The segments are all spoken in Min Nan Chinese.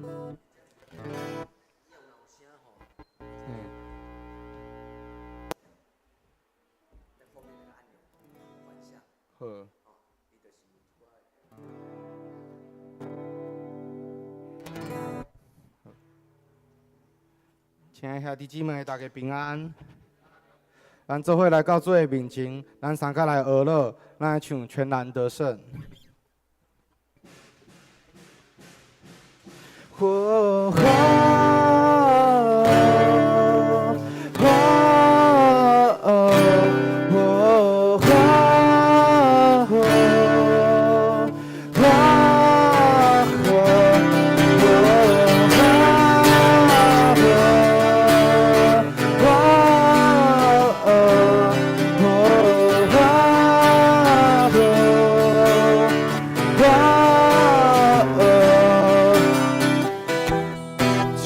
好。親愛兄弟姊妹，大家平安。咱做伙來到主的面前，咱三個來學樂，咱來唱《全然得勝》。哦哦哦哦。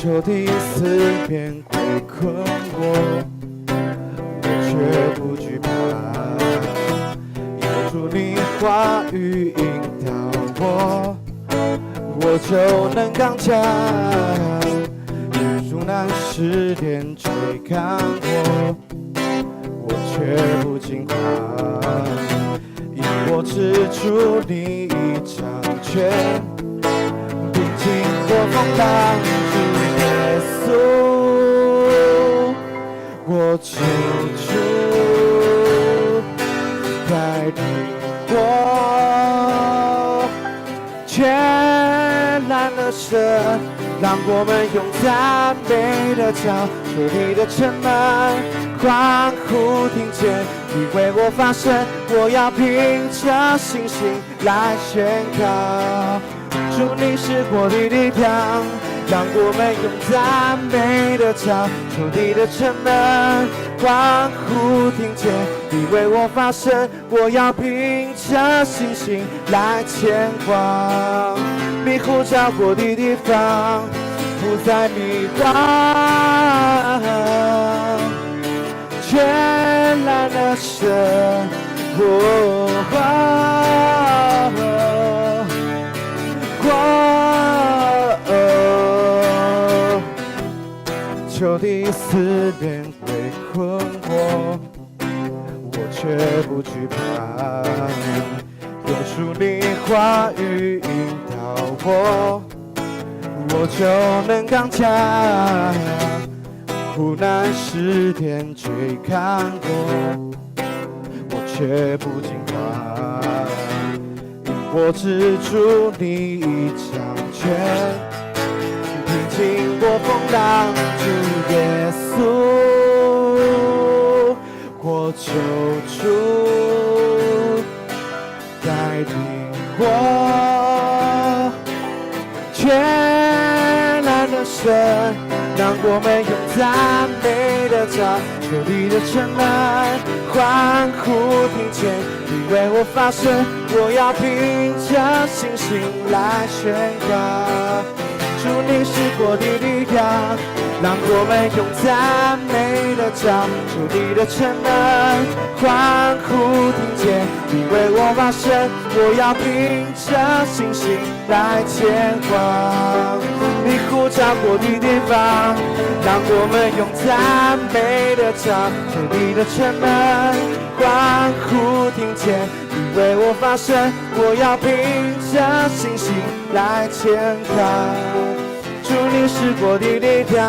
仇敵四面圍困我，我卻不懼怕。有主你話語引導我，我就能剛強。苦難試煉追趕我，我卻不驚慌。因我知主你已掌權，平靜過風浪，主耶穌，我求主帶領我，全然得勝，讓我們用讚美的敲出你的城門，歡呼聽見你為我發聲，我要憑著信心來宣告，主你是我的力量，讓我們用讚美的敲出你的城門，歡呼聽見你為我發聲，我要憑著信心來前往。你呼召我的地方，不再迷惘。全然得勝，哦哦哦哦，仇敵四面圍困我，我卻不懼怕。有主你話語引導我，我就能剛強。苦難試煉追趕我，我卻不驚慌。因我知主你已掌權，平靜過風浪，主耶穌，我求主帶領我，全然得勝，讓我們用讚美的敲出你的城門，歡呼聽見你為我發聲，我要憑著信心來宣告，主你是我的力量，讓我們用讚美的敲出你的城門，歡呼聽見你為我發聲，我要憑著信心來前往。你呼召我的地方，讓我們用讚美的敲出你的城門，歡呼聽見你為我發聲，我要憑著信心來前往。主你是我的力量，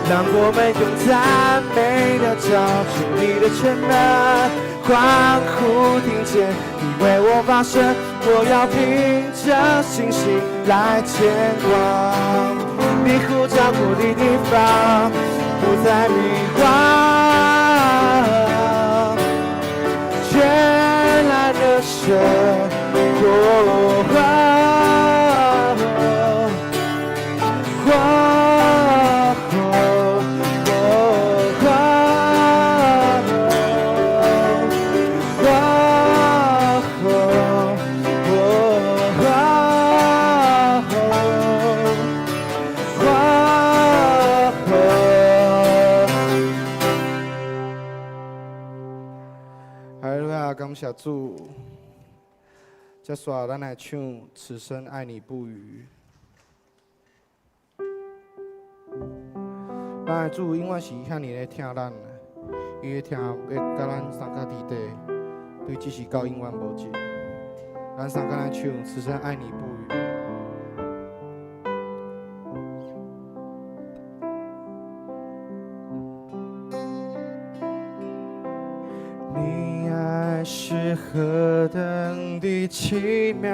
讓我們用讚美的敲出你的城門，歡呼聽見你為我發聲，我要憑著信心來前往。你呼召我的地方，不再迷惘。全然得勝，哦哦哦哦哦哦。哈利路亞，感謝主。接續咱來唱《此生愛你不渝》。咱的主永遠是遐爾咧疼咱，伊的疼會佮咱相佮佇底，對這是到永遠無盡。咱相佮來唱，此生愛你不渝。你愛是何等的奇妙，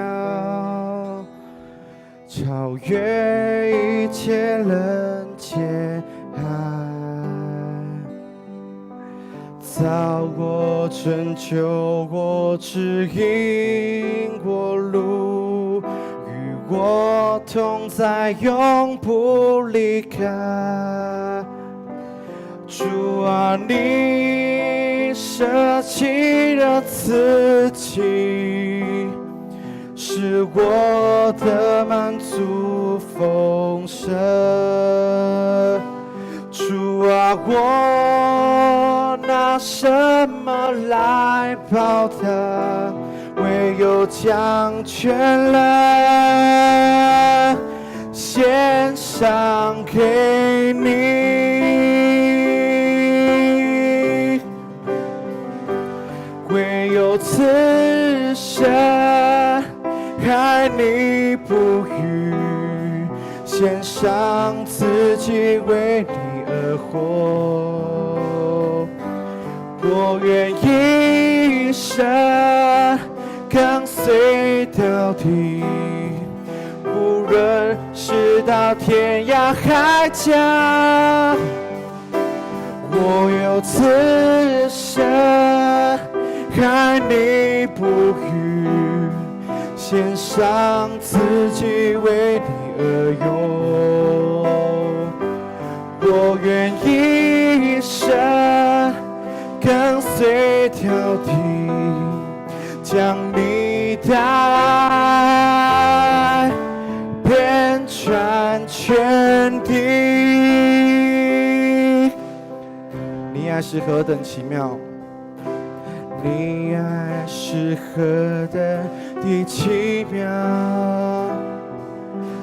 超越一切人間愛，造我拯救我，指引我路，與我同在，永不離開。主啊，你捨棄了自己，使我得滿足豐盛。主啊，我拿什麼來報答？唯有將全人獻上給你。唯有此生愛你不渝，獻上自己為你而活。我願一生跟隨到底，無論是到天涯海角。我有此生愛你不渝，獻上自己為你而用。我願一生跟隨到底，將你的愛遍傳全地。你愛是何等奇妙，你愛是何等的奇妙，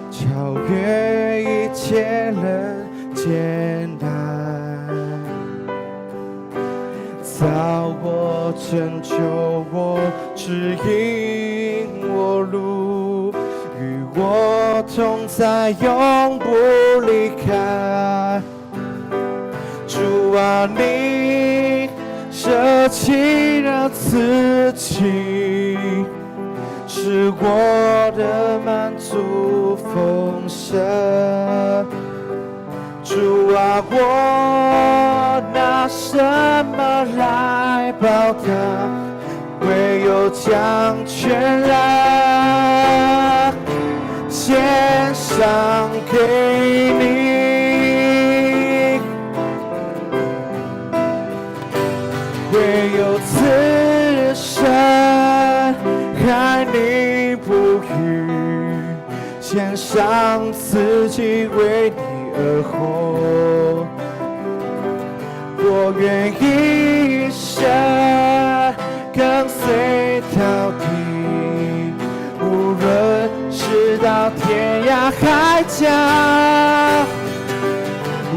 超越一切人間愛，造我拯救我，指引我路，與我同在，永不離開。主啊，你捨棄了自己，使我得滿足豐盛。主啊，我拿什麼來報答？唯有將全人獻上給你。唯有此生愛你不渝，獻上自己為你而活。我願一生跟隨到底，無論是到天涯海角。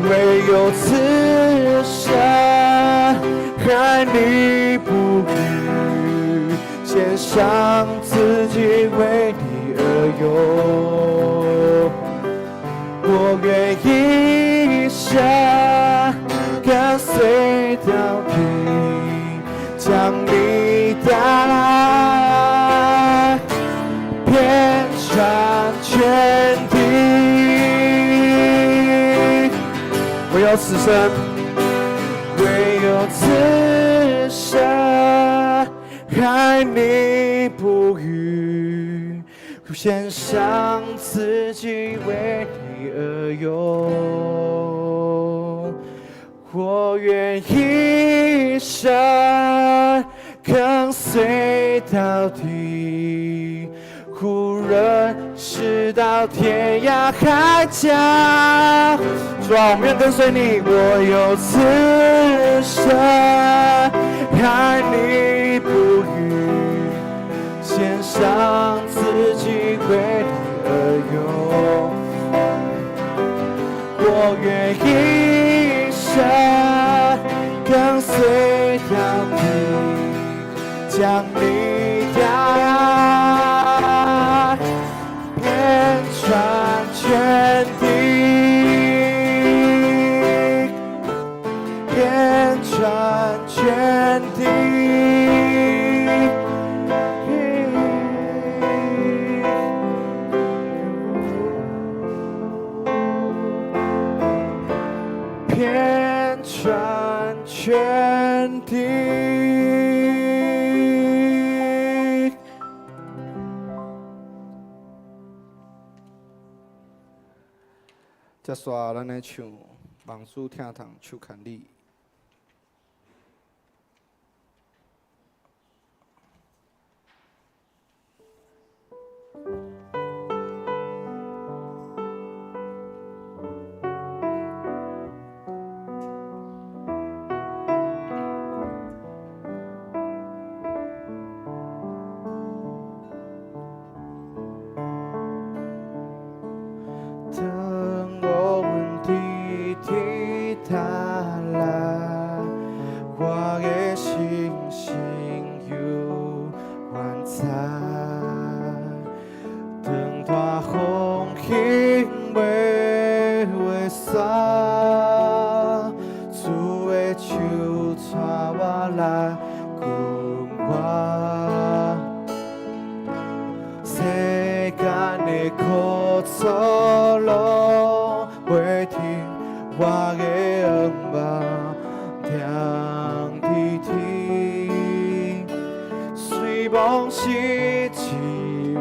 唯有此生愛你不渝，獻上自己為你而用。我願一生跟隨到底，將你的愛遍傳全地。唯有此生，唯有此生愛你不渝，獻上自己為你而用。我願一生跟隨到底，無論是到天涯海角。主啊，我們願跟隨你。我有此生愛你不渝，獻上自己為你而用。我願一將你的愛遍傳全地，遍傳全地。遍傳全地。接煞咱來唱《望主疼痛手牽你》。當烏雲滴滴答來，我的信心猶原在。當大風興袂袂散，主的手帶我來緊我。世間的苦楚攏袂停，我的願望聽佇天，雖罔是只有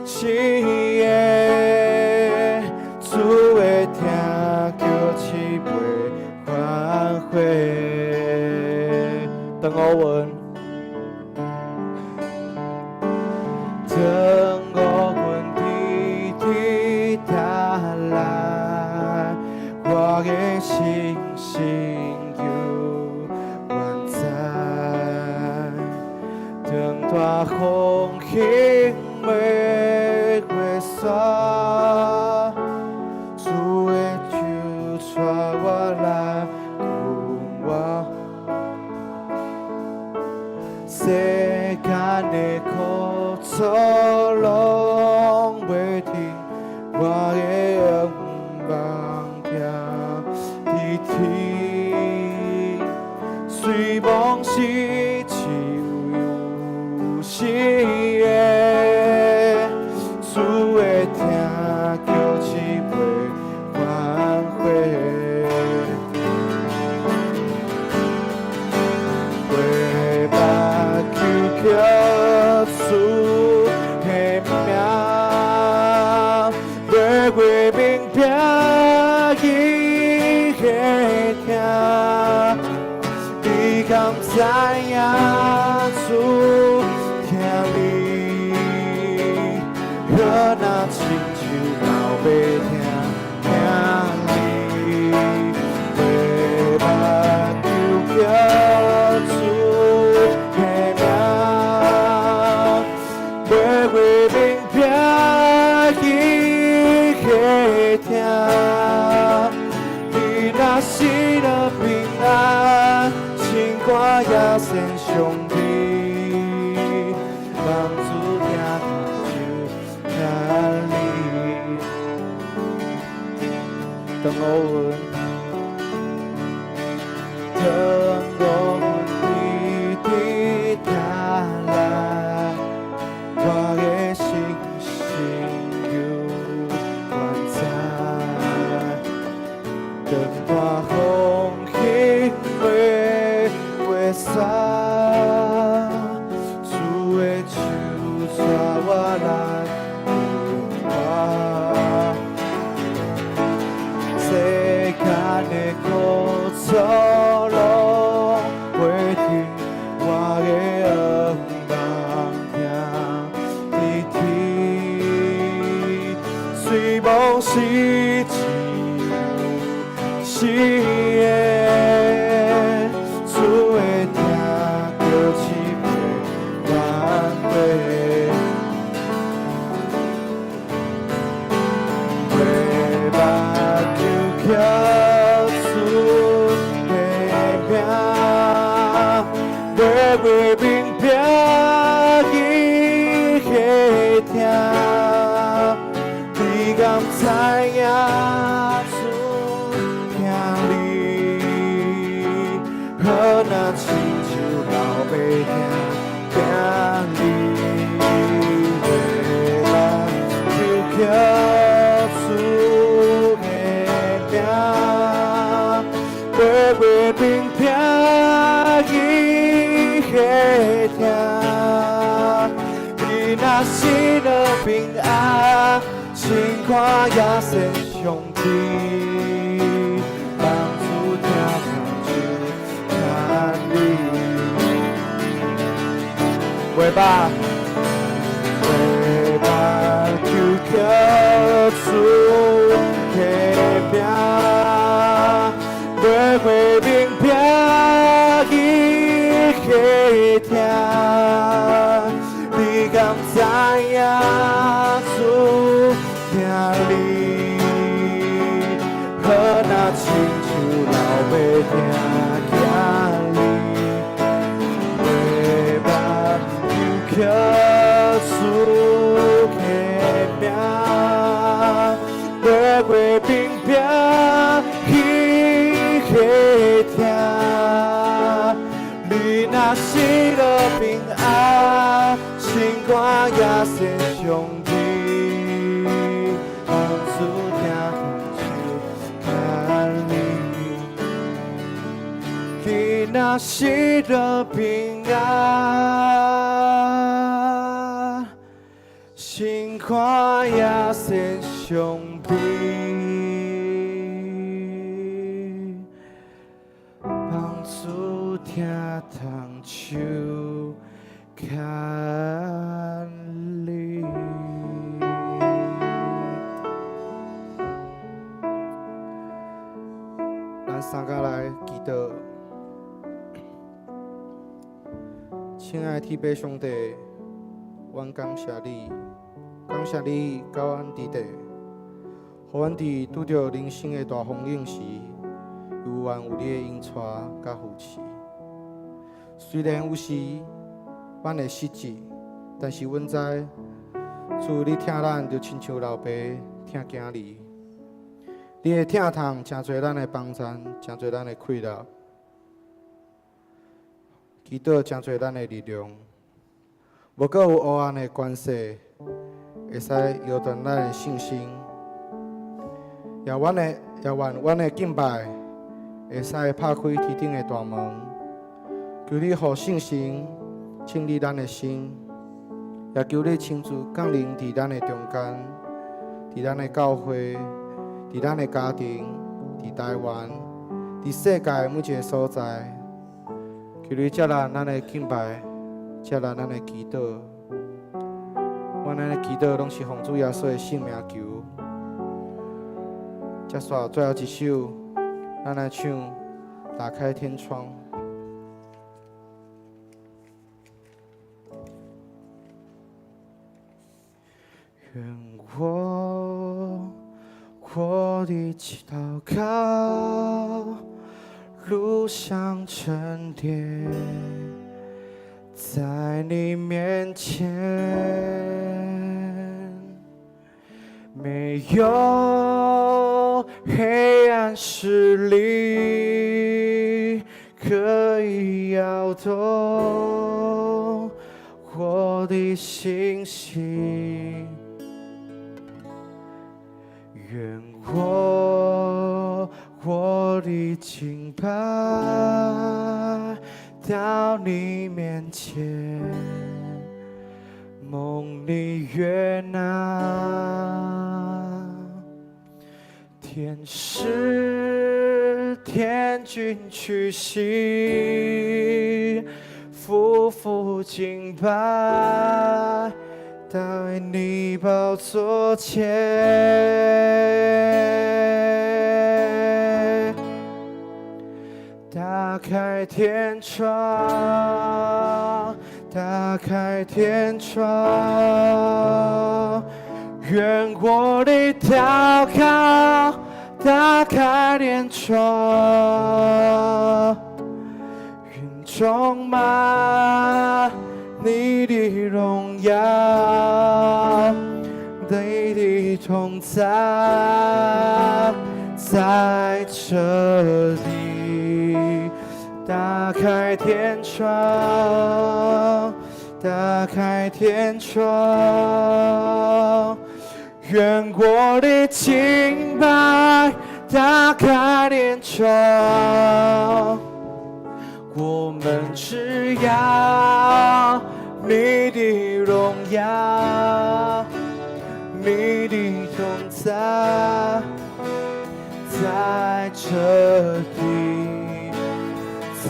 死的，主的疼叫刺袂反悔。當烏雲。當烏雲滴滴答來，我的信心猶原在。當大風興袂袂散，主的手帶我來緊我。世間的苦楚攏袂停，我的願望聽佇天，雖罔是只有死的，主的疼叫刺袂反悔。袂目睭叫主的名，袂过明白伊的疼，你敢知影主疼你？好若親像老爸疼疼你，袂目睭叫主的名，袂过明白伊的疼。你若死了平安，心肝也先伤悲，望主疼痛手牵你。當烏雲，當烏雲滴滴答來，我的信心猶原在。當大風興袂袂散，主的手帶我來緊我。世間的苦楚攏袂停，我的願望聽佇天，雖罔是只有死的，主的疼叫刺袂反悔。袂目睭叫主的名，袂过明白。敢知耶穌疼你？好若親像老爸疼囝兒，袂茫求叫主的名，月月平平伊會聽。你若喜樂平安，心肝也善相比，望主疼痛手牽你。袂吧，袂吧，求叫主的名，月月平平伊會聽。你敢知耶穌疼你？好若親像老爸疼囝兒，袂茫求叫主的名，月月平平伊會聽。你若喜樂平安，心肝也善相比，望主疼痛手牽你。你若喜樂平安，心肝也善相比，望主疼痛手牽你。咱三个來祈禱。親愛的天父上帝，阮感謝你，感謝你佮阮佇佇，予阮佇拄著人生的大風浪時，猶原有你的引帶佮扶持。雖然有時阮會失志，但是阮知主你疼咱，就親像老爸疼囝兒。你的疼痛誠濟咱的幫贊，誠濟咱的氣力，祈禱誠濟咱的力量。無閣有黑暗的權勢，會使搖斷咱的信心。也願阮的敬拜會使拍開天頂的大門，求你予聖神清理咱的心，也求你親自降臨佇咱的中間，佇咱的教會，佇咱的家庭，佇台灣，佇世界每一个所在，求你接納咱的敬拜，接納咱的祈禱。阮咱的祈禱攏是奉主耶穌的聖名求。接續最後一首，咱來唱《打開天窗》。願我的禱告，如香陳列在你面前，沒有黑暗勢力可以搖動我的信心。願我的敬拜到你面前，蒙你悅納。天使天軍屈膝，俯伏敬拜，在你寶座前，打開天窗，打開天窗，願我的禱告打開天窗，願充滿你的榮耀，你的同在，在這裡，打開天窗，打開天窗，願我的敬拜打開天窗，我們只要你的榮耀，你的同在，在這裡，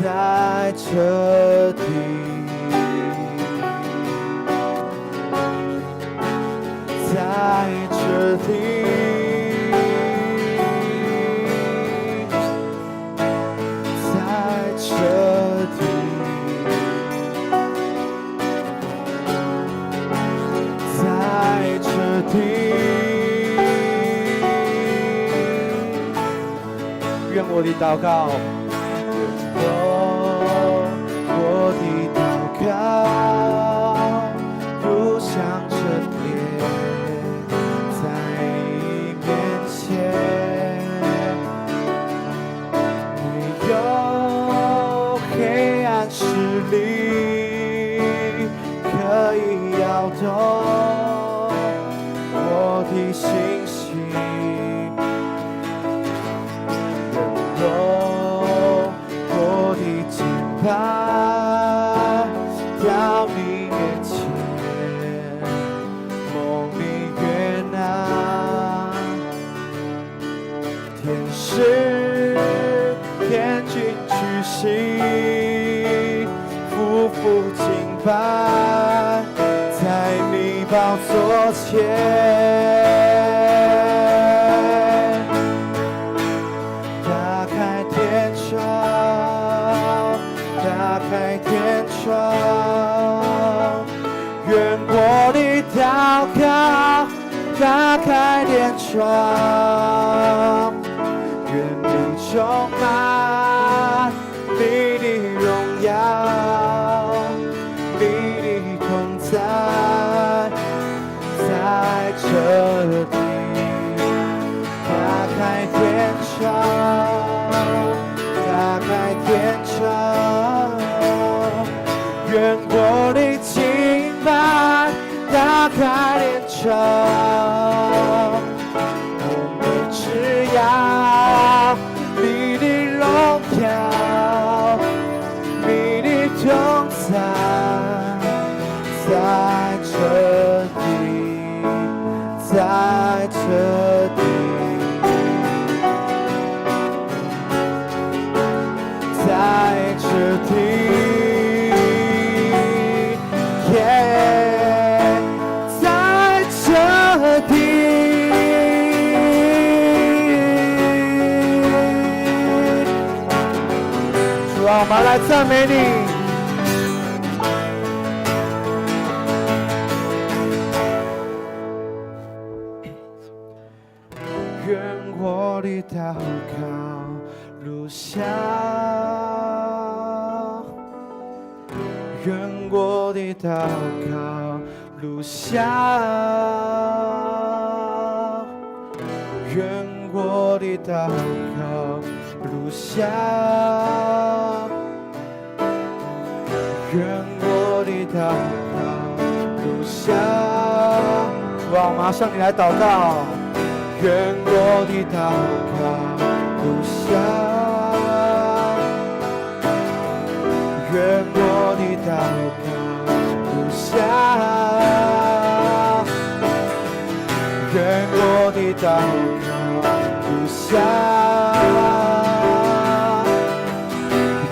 在這裡，在這裡，在這裡，在這裡。願我的禱告，願我的禱告，如香陳列在你面前，沒有黑暗勢力可以搖動我的信心。願我的敬拜到你面前，蒙你悅納，天使天軍屈膝，俯伏敬拜，在你寶座前。打開天窗，打開天窗，願我的禱告打開天窗，願你充滿你的榮耀，你的同在，在這裡，打開天窗，打開天窗，願我的敬拜打開天窗，我們只要你的榮耀，你的同在，在這裡，在這裡，在這裡，耶，在這裡。主啊，我們來讚美你。願我的禱告如香，願我的禱告如香，願我的禱告如香，願我的禱告如香。主啊，我們要向你來禱告。願我的禱告如香，願我的禱告如香，願我的禱告如香，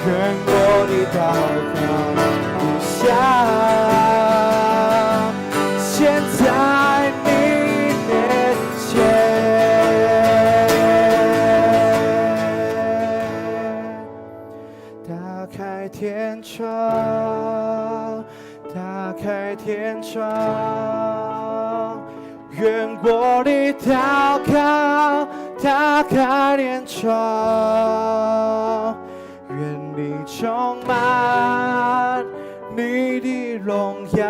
願我的禱告如香，獻在你面前。打開天窗，打開天窗，願我的禱告打開天窗，願你充滿你的榮耀，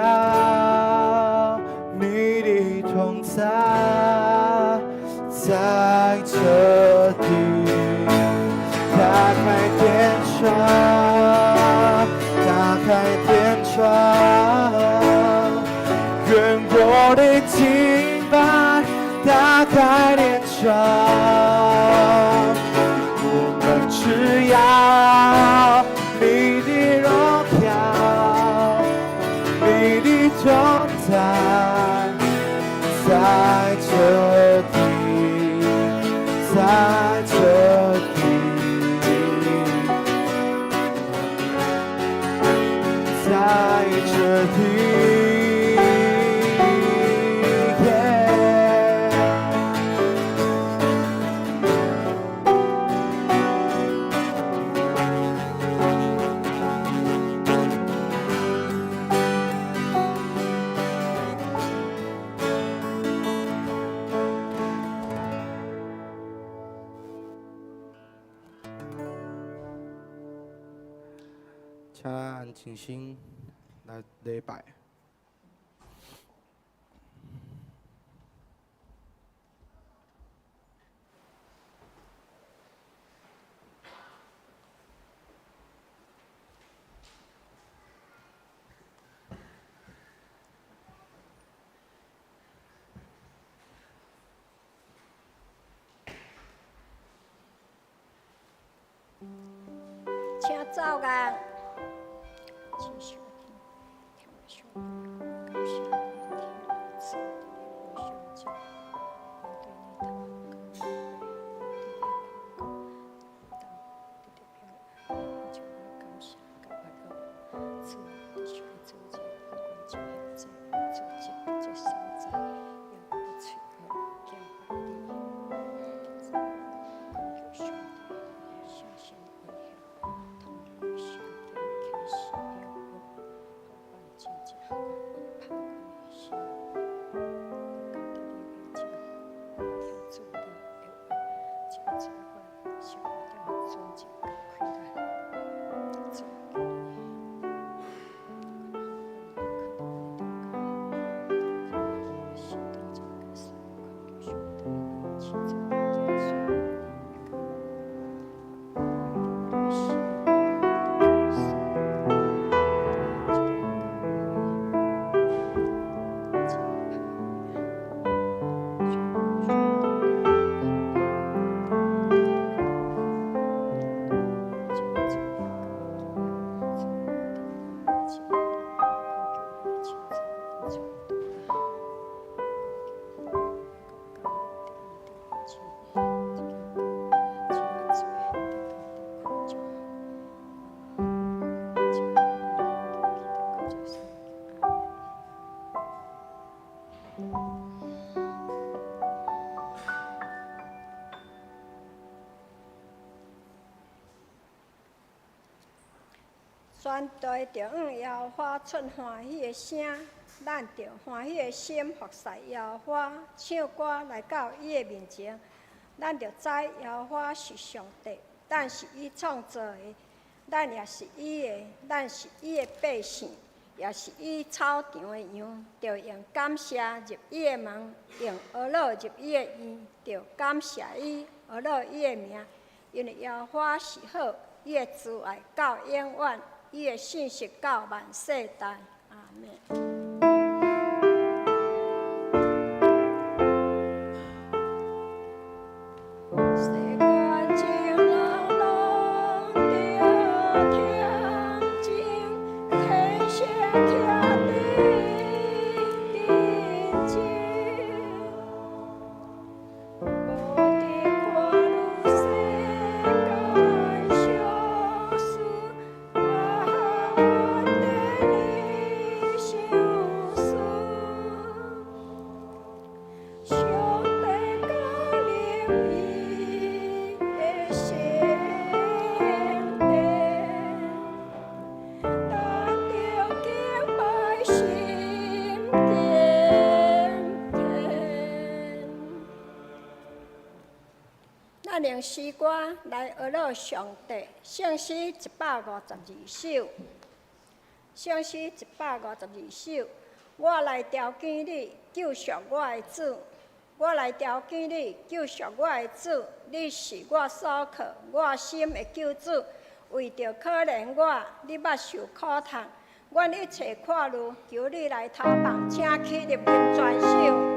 你的同在，在，在這地，打開天窗，打開天窗，願我的敬拜打開天窗，我們只要你的榮耀，你的同在，在這地，在這地，在這地。Yeah。請咱靜心來禮拜。請走來。全地著向耶和華出歡喜的聲，咱著歡喜的心服侍耶和華，唱歌來到伊的面前。咱著知耶和華是上帝，咱是伊創造的，咱也是伊的，咱是伊的百姓，也是伊草場的羊。著用感謝入伊的門，用呵咾入伊的院，著感謝伊，呵咾伊的名，因為耶和華是好，伊的慈愛到永遠。伊的信實到萬世代，阿們。世間情人攏著恬靜，天生徛佇陣前，無佇看汝世間相思，逐項阮綴你相思。上帝降臨伊的聖殿，咱著敬拜心敬虔。咱用詩歌來呵咾上帝，聖詩152首，聖詩152首，我來朝見你，救贖我的主。我來朝見你，救贖我的主，你是我所靠，我心的救主。為著可憐我，你捌受苦痛。阮一切闊慮，求你來投放，請起立念全首。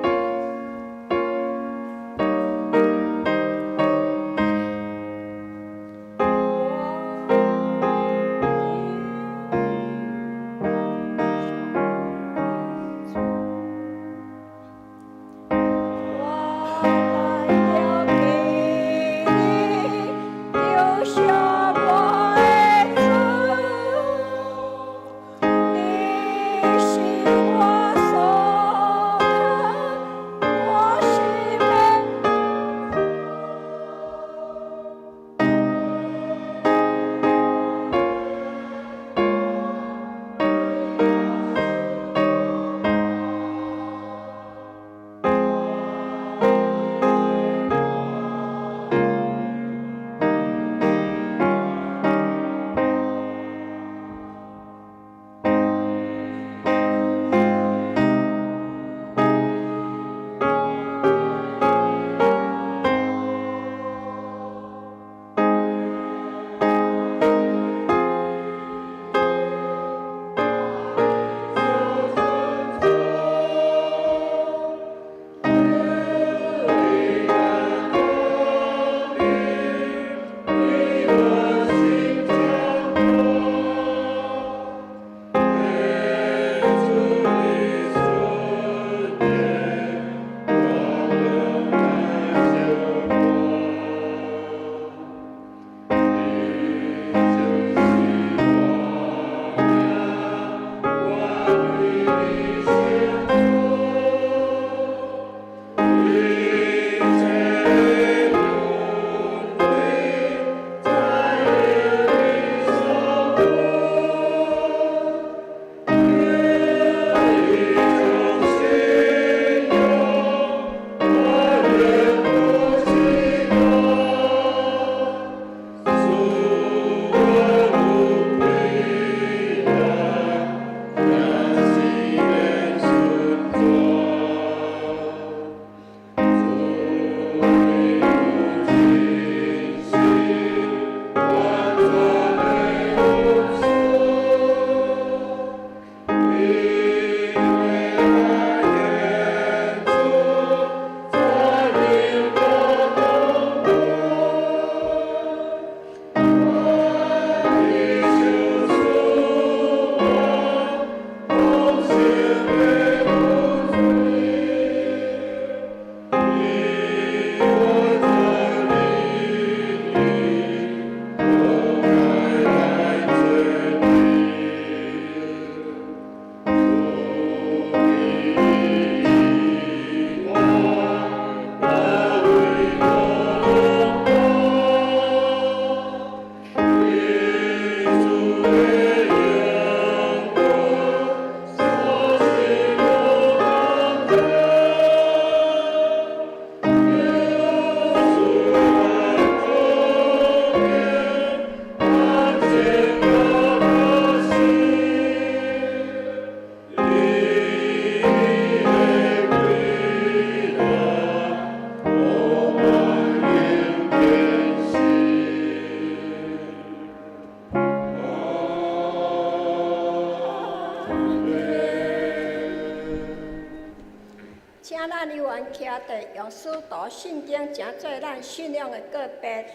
請咱有緣徛佇用使徒信經，成做咱信仰的告別。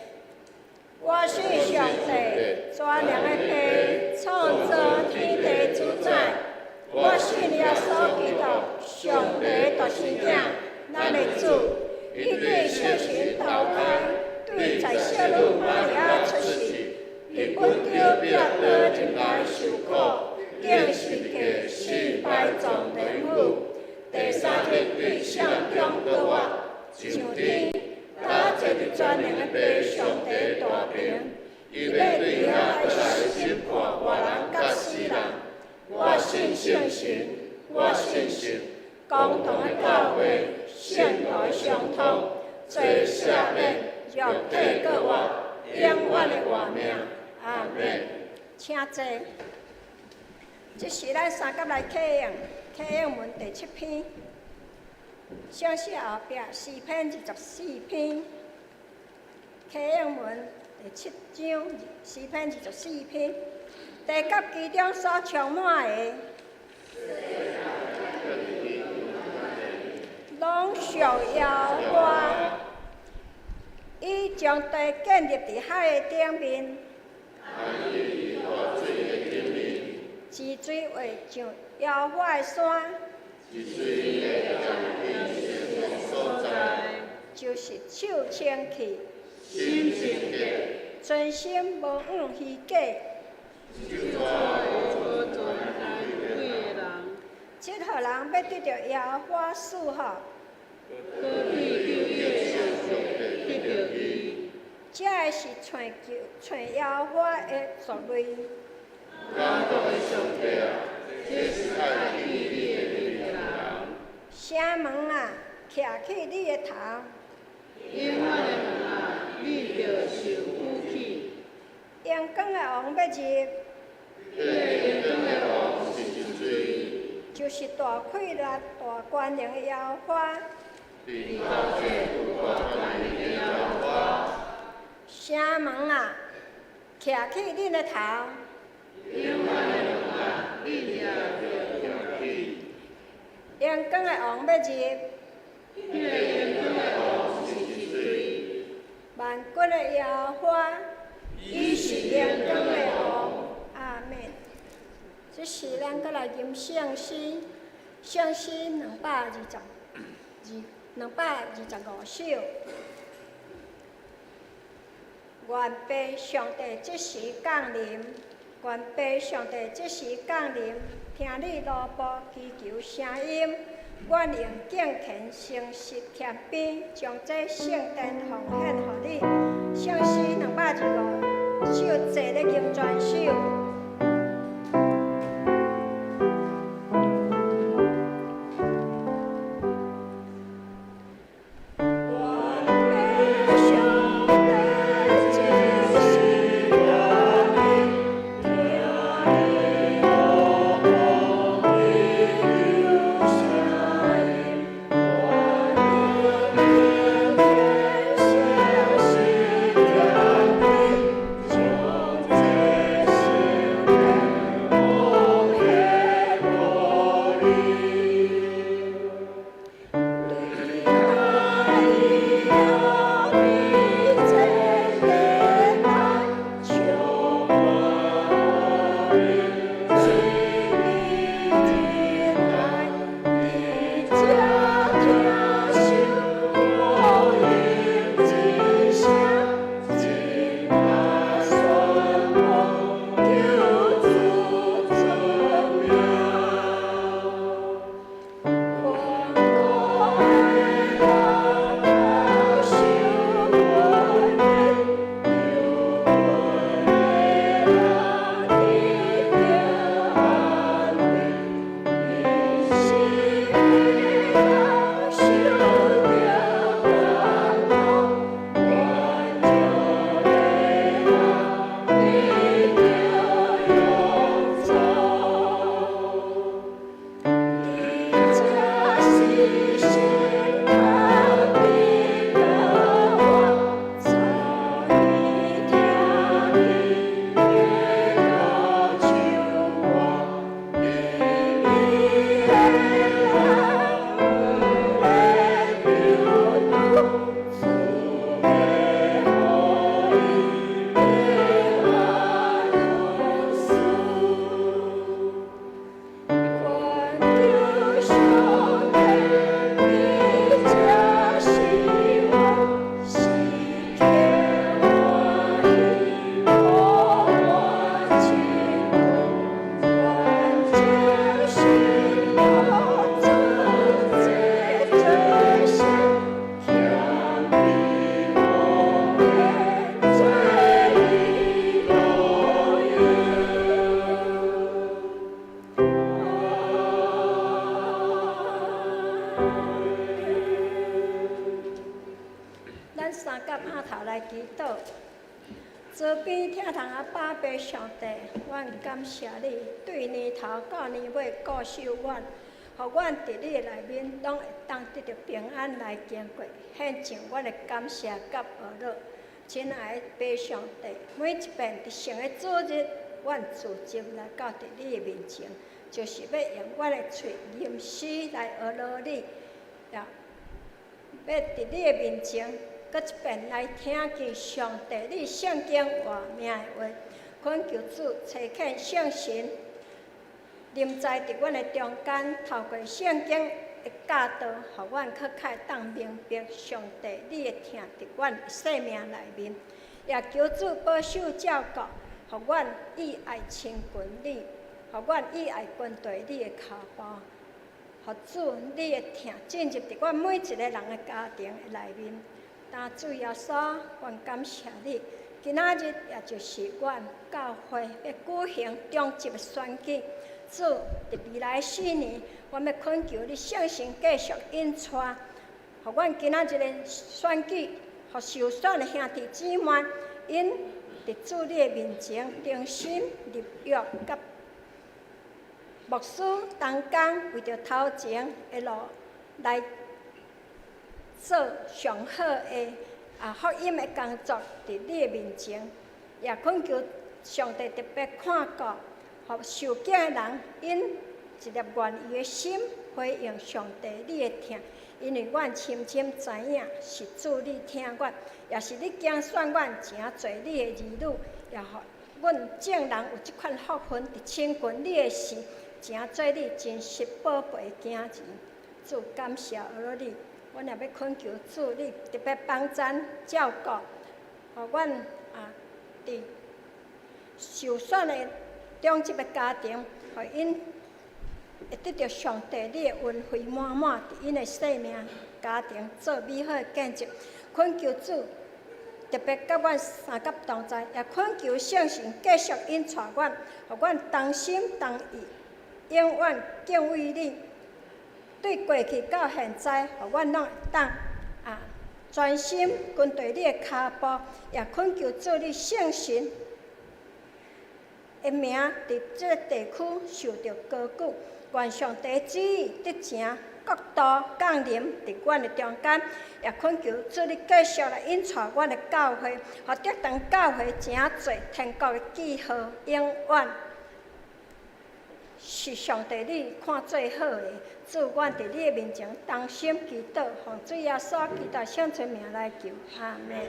我信上帝，全能的父，創造天地主宰。我信耶穌基督，上帝獨生子，咱的主。伊對聖神投胎，對在聖女瑪利亞出世，佇本丟彼拉多任內受苦，釘十架死埋葬地府。第三日對死中復活，上天，搭坐佇全能的父上帝大爿，伊欲對遐來審判活人佮死人。我信聖神，我信神，共同的教會，聖徒的相通，罪赦免，肉體復活，永遠的活命。阿門。請坐。這是咱三甲來啟應，啟應文第七篇。聖詩後壁詩篇24篇，啟應文第七章詩篇二十四篇，地佮其中所充滿的，攏屬耶和華。伊將地建立佇海的頂面，治水會上耶和華的山，就是手清氣，存心無枉虛假。這予人欲得著耶和華賜福。這个是揣求揣耶和華的族類。城門啊，徛起你的頭。榮光的王欲入。就是大氣力、大權能的耶和華。城門啊，徛起恁的頭。榮光的王欲入。萬軍的耶和華，伊是榮光的王。阿們。這時咱閣來吟聖詩，聖詩222，225首。願父上帝這時降臨，願父上帝這時降臨，聽你奴僕祈求聲音，阮用敬虔誠實謙卑，將這聖殿奉獻予你。聖詩225首，坐咧吟全首。咱三甲拍頭來祈禱，慈悲疼痛阿爸父上帝，阮感謝你，對年頭到年尾顧守阮，予阮佇你的內面，攏會當得著平安來經過，獻上阮的感謝佮呵咾。親愛的父上帝，每一遍佇聖的主日，阮聚集來到佇你的面前，就是欲用阮的喙吟詩來呵咾你，也欲佇你的面前，閣一遍來聽見上帝你聖經活命的話，懇求主差遣聖神臨在佇阮的中間，透過聖經的教導，予阮閣較會當明白上帝你的疼佇阮的生命內面，也求主保守照顧，予阮以愛親近你，予阮以愛跟隨你的跤步，予主你的疼進入佇阮每一个人的家庭的內面。但主耶穌，阮感謝你，今仔日也就是阮教會欲舉行長執的選舉。主，佇未來四年，阮欲懇求你聖神繼續引帶，予阮今仔日的選舉，予受選的兄弟姊妹，𪜶佇主你的面前忠心立約，佮牧師同工為著頭前的路來做上好的福音的工作，佇你的面前，也懇求上帝特別看顧，予受驚的人，𪜶一粒願意的心回應上帝你的疼，因為阮深深知影是主你疼阮，也是你揀選阮成做你的兒女，也予阮眾人有這款福分，佇親近你的時，成做你真實寶貝的囝兒。主感謝呵咾你，阮也欲懇求主你特別幫贊照顧，予阮佇受選的長執的家庭，予𪜶會得著上帝你的恩惠滿滿，佇𪜶的生命家庭做美好的見證。懇求主特別佮阮相佮同在，也懇求聖神繼續引帶阮，予阮同心同意，永遠敬畏你。對過去到現在，予阮攏會當專心跟隨你的跤步，也懇求主你聖神的名佇這个地區受著高舉，願上帝旨意得成國度降臨佇阮的中間，也懇求主你繼續來引帶阮的教會，予竹塘教會成做天國的記號，永遠是上帝你看最好的。主，阮佇你的面前同心祈禱，奉主耶穌基督聖尊名來求，阿們。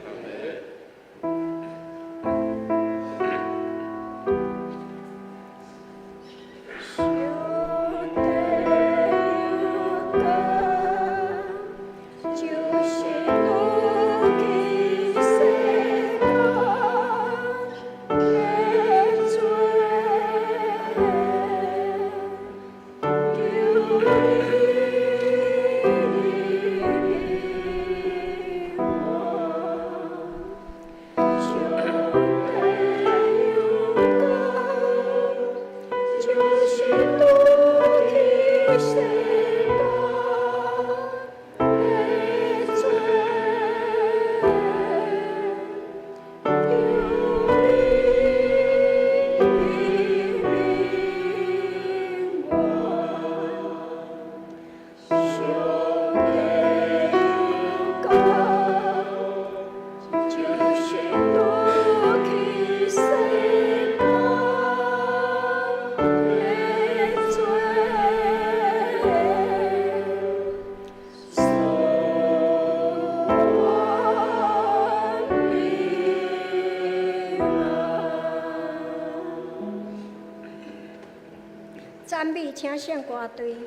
讚美，請聖歌隊。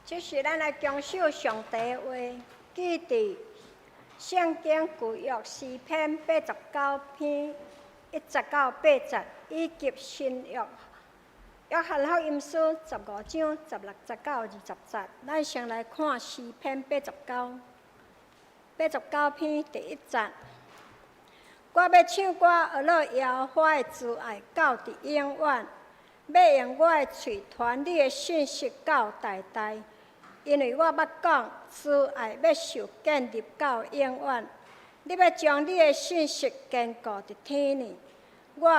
這是咱來遵守上帝的話，記佇聖經舊約詩篇89篇1節到8節，以及新約約翰福音書15章16節到20節。咱先來看詩篇八十九，八十九篇第一節。我欲唱歌呵咾耶和華的慈愛到佇永遠，欲用我的喙傳你的信實到代代，因為我捌講，慈愛欲受建立到永遠。你欲將你的信實堅固佇天呢。我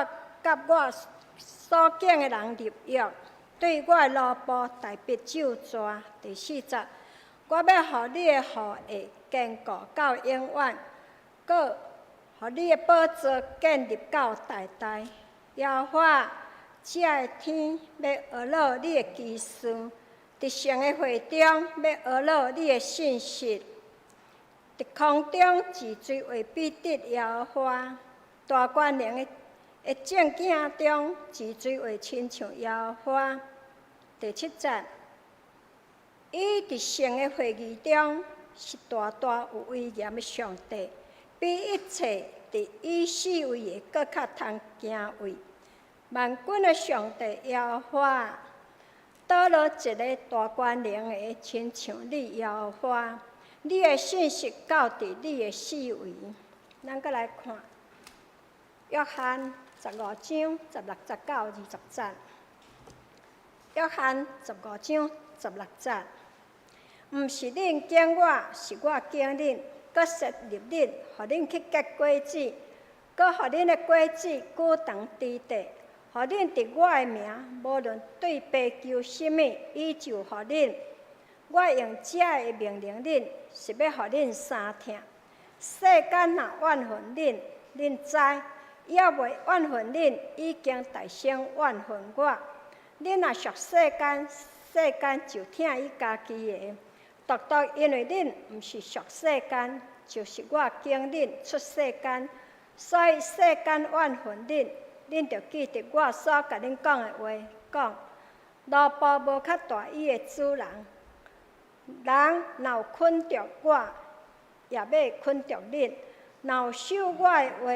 佮我所揀的人立約，對我的奴僕大衛咒詛。第四節，我欲予你的後裔堅固到永遠，閣予你的寶座建立到代代。耶和華，這个天欲呵咾你的奇事，佇聖的會中欲呵咾你的信實，佇空中自隨話比得耶和華，大權能的的眾囝中自隨話親像耶和華。第七節，伊佇聖的會議中是大大有威嚴的上帝，比一切佇伊四圍的閣較通敬畏。萬軍的上帝耶和華，佗落一个大權能的，親像你耶和華，你的信實到佇你的四圍。咱閣來看約翰十五章十六節到20節。約翰十五章十六節，毋是恁揀我，是我揀恁，閣設立恁，予恁去結果子，閣予恁的果子久長佇地，予恁佇我的名，無論對父求啥物，伊就予恁。我用這个命令恁，是欲予恁相疼。世間若怨恨恁，恁知，伊猶未怨恨恁，已經代先怨恨我。恁若屬世間，世間就疼伊家己的。獨獨因為恁毋是屬世間，就是我揀恁出世間，所以世間怨恨恁。恁著記得我所共恁講的話，講奴僕無較大伊的主人。人若有捆著我，也欲捆著恁；若有守我的話，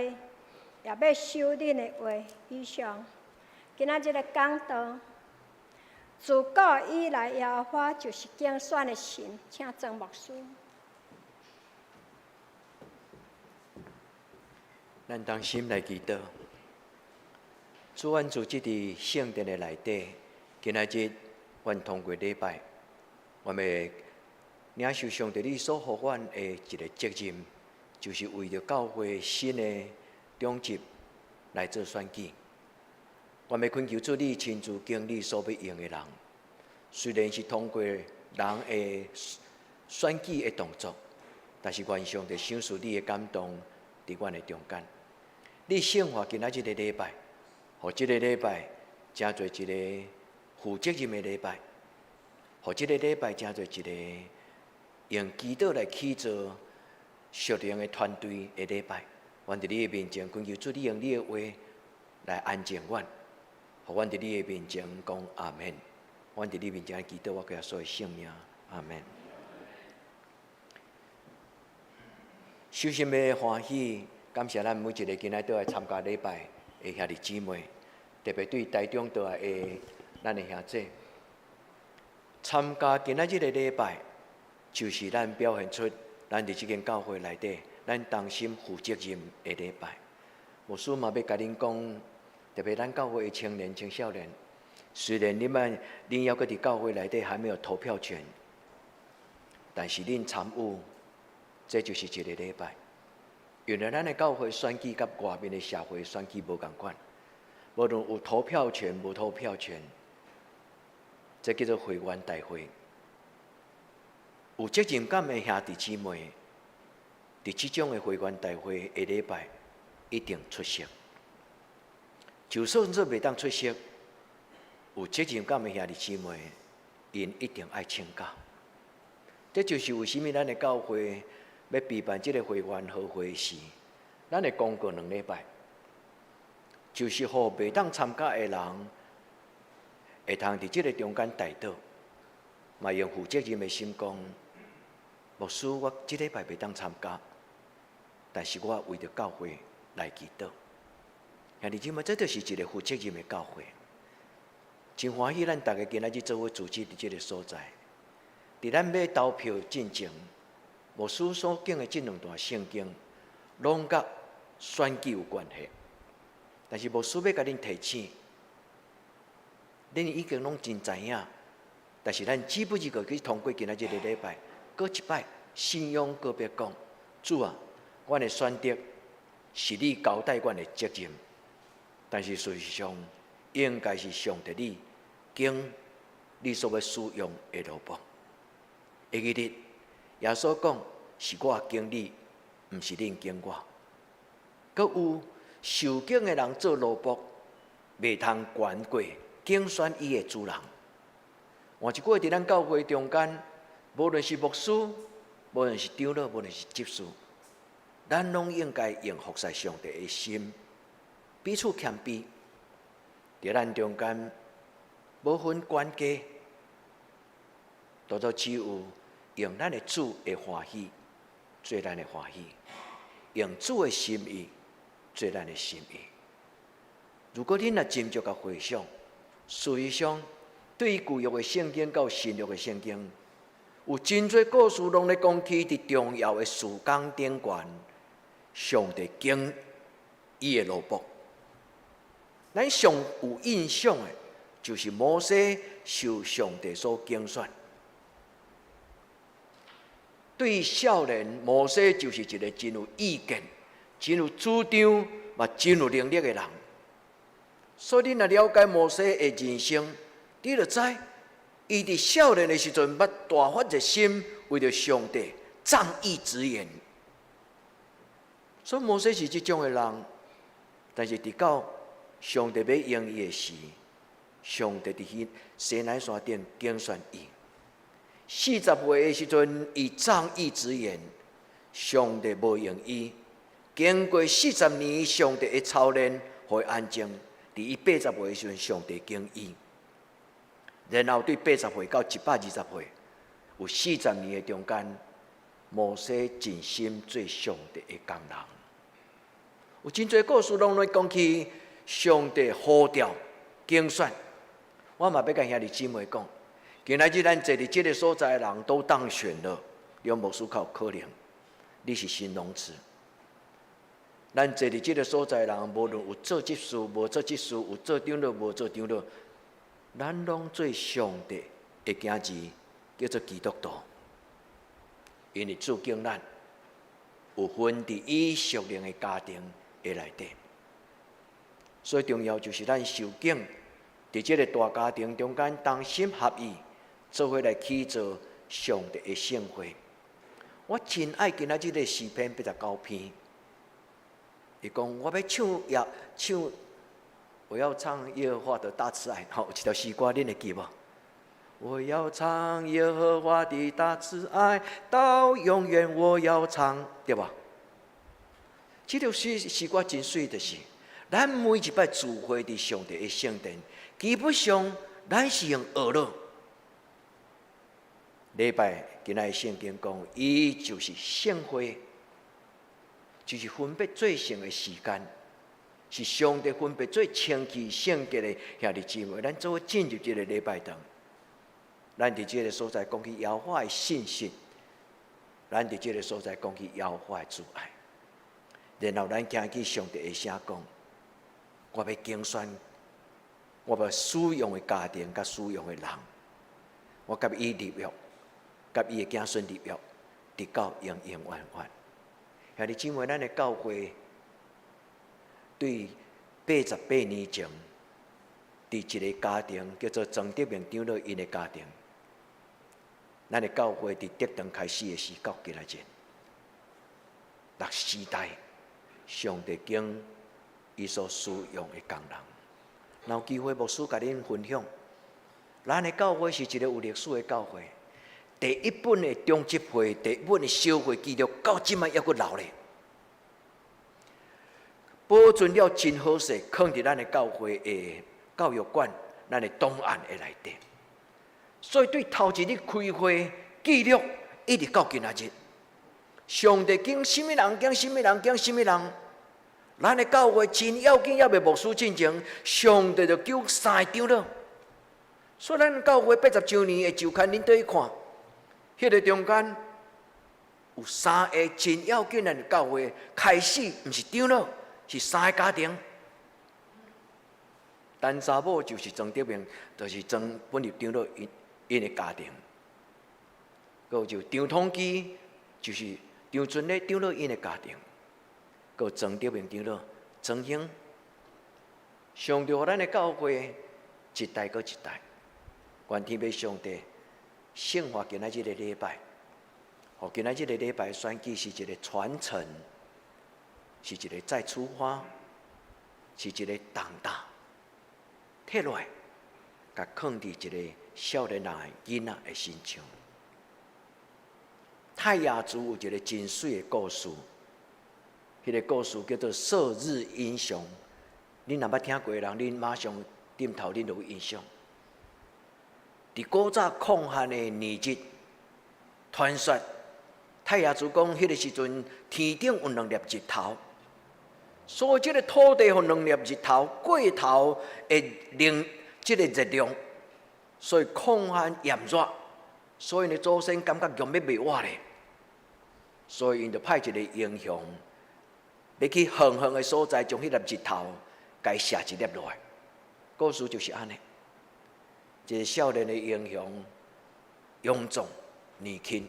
也欲守恁的話。以上，今仔日的講道，自古以來，耶和華就是揀選的神，請曾牧師。咱同心來祈禱，主，阮聚集佇聖殿的內底，今仔日阮通過禮拜，阮欲領受上帝你所予阮的一个責任，就是為著教會新的長執來做選舉。阮欲懇求主你親自揀你所欲用的人，雖然是通過人的選舉的動作，但是願上帝賞賜你的感動佇阮的中間。你聖化今仔這个禮拜，予這个禮拜成做一个負責任的禮拜，予這个禮拜成做一個用祈禱來起造屬靈的團隊的禮拜。阮佇你的面前，懇求主你用你的話來安靜阮，予阮佇你的面前講阿們。阮佇你面前祈禱，我耶穌的聖名，阿們。首先欲歡喜，感謝咱每一个今仔倒來參加禮拜的兄弟姊妹，特別對台中倒來的咱的兄弟，參加今仔這個禮拜，就是咱表現出咱佇這間教會內底，咱同心負責任的禮拜。牧師嘛欲共恁講，特別咱教會的青年、青少年，雖然恁們恁猶閣佇教會內底還沒有投票權，但是恁參與，這就是一个禮拜。因為咱的教會選舉佮外面的社會選舉無仝款，無論有投票權無投票權，這叫做會員大會。有責任感的兄弟姊妹，佇這種的會員大會的禮拜一定出席。就算說袂當出席，有責任感的兄弟姊妹，𪜶一定愛請假。這就是為啥物咱的教會欲備辦這个會員和會時，咱會公告兩禮拜，就是予袂當參加的人，會通佇這个中間代禱。嘛用負責任的心講，牧師，我這禮拜袂當參加，但是我為著教會來祈禱。兄弟姊妹，這就是一個負責任的教會。真歡喜，咱逐家今仔日做伙組織佇這个所在。佇咱欲投票進前，牧師所講的這兩段聖經，攏佮選舉有關係。但是牧師欲共恁提醒，恁已經攏真知影，但是咱只不過去通過今仔這个禮拜，閣一擺信仰告白講，主啊，阮的選擇是你交代阮的責任，但是事實上應該是上帝你揀你所欲使用的奴僕。會記得耶穌講是我揀你，毋是恁揀我。閣有受揀的人做奴僕，袂通懸過揀選伊的主人。換一句話，佇咱教會中間，無論是牧師，無論是長老，無論是執事，咱攏應該用服侍上帝的心，彼此謙卑。佇咱中間，無分懸低，當作只有用咱的主的歡喜做咱的歡喜，用主的心意做咱的心意。如果恁若斟酌佮回想，事實上對舊約的聖經到新約的聖經，有真濟故事攏咧講起佇重要的事工頂懸，上帝揀伊的奴僕。咱上有印象的，就是摩西受上帝所揀選。對少年摩西就是一個真有意見、真有主張、嘛真有能力的人。所以，你若了解摩西的人生，你就知，伊佇少年的時陣，捌大發熱心，為著上帝仗義執言。所以摩西是這種的人，但是直到上帝欲用伊的時，上帝佇彼西奈山頂揀選伊。40歲的時陣，伊仗義執言，上帝無用伊。經過四十年，上帝的操練，予伊安靜。佇伊80歲的時陣，上帝揀伊。然後對80歲到120歲，有四十年的中間，摩西盡心做上帝的工人。有真濟故事攏咧講起上帝呼召揀選。我嘛欲共兄弟姊妹講，今仔日咱坐佇這个所在的人都當選了，梁牧師較有可能，你是形容詞。咱坐佇這个所在的人，無論有做執事、無做執事，有做長老、無做長老，咱攏做上帝的囝兒，叫做基督徒。因為主揀咱有份佇伊屬靈的家庭的內底，所以重要就是咱受揀佇這个大家庭中間同心合意，做伙來起造上帝的聖會。我真愛今仔這个詩篇89篇，伊講我欲唱耶唱，我要唱耶和華的大慈愛。吼，有一條詩歌，恁會記無？我要唱耶和華的大慈愛，到永遠我要唱，對無？這條詩歌真媠，就是咱每一擺聚會佇上帝的聖殿，基本上咱是用學了。禮拜今仔聖經講，伊就是聖會，就是分別做聖的時間，是上帝分別做清氣聖潔的兄弟姊妹，咱做伙進入這个禮拜堂，咱佇這个所在講起耶和華的信實，咱佇這个所在講起耶和華的慈愛，然後咱聽見上帝的聲講，我欲揀選，我欲使用的家庭佮使用的人，我佮伊立約，佮伊的子孫立約，直到永永遠遠。兄弟姊妹，咱的教會對88年前，佇一個家庭叫做曾德明長老𪜶的家庭，咱的教會佇德堂開始的時到今仔日，六世代，上帝揀伊所使用的工人。若有機會，牧師共恁分享，咱的教會是一個有歷史的教會。第一本的長執會，第一本的修會記錄，到這擺猶閣留咧，保存了真好勢，囥佇咱的教會的教育館，咱的檔案的內底。所以對頭一日開會記錄，一直到今仔日，上帝揀啥物人，揀啥物人，揀啥物人。咱的教會真要緊，猶未牧師進前，上帝就叫三个長老。所以咱教會80週年的週刊，恁綴去看，彼个中間有三个真要緊的教會開始，毋是長老，是三个家庭。陳查某就是莊德明，就是莊本立長老𪜶𪜶的家庭。閣有就張統基，就是張尊禮長老𪜶的家庭。閣有莊德明長老，莊英，上帝予咱的教會一代閣一代，願天父上帝聖化今仔這个禮拜，予今仔這个禮拜選舉是一个傳承，是一个再出發，是一個重擔，提落來，共囥佇一个少年人的囡仔的身上。泰雅族有一个真媠的故事。彼个故事叫做《射日英雄》，恁若捌聽過的人，恁馬上點頭，恁就有印象。佇古早曠旱的年日，傳說泰雅族講，彼个時陣天頂有兩粒日頭，所以這个土地予兩粒日頭過頭的能這个熱量，所以曠旱炎熱，所以𪜶祖先感覺強欲袂活咧，所以𪜶就派一个英雄，欲去遠遠的所在，將彼粒日頭共射一粒落來。故事就是按呢，一个少年的英雄，勇壯年輕，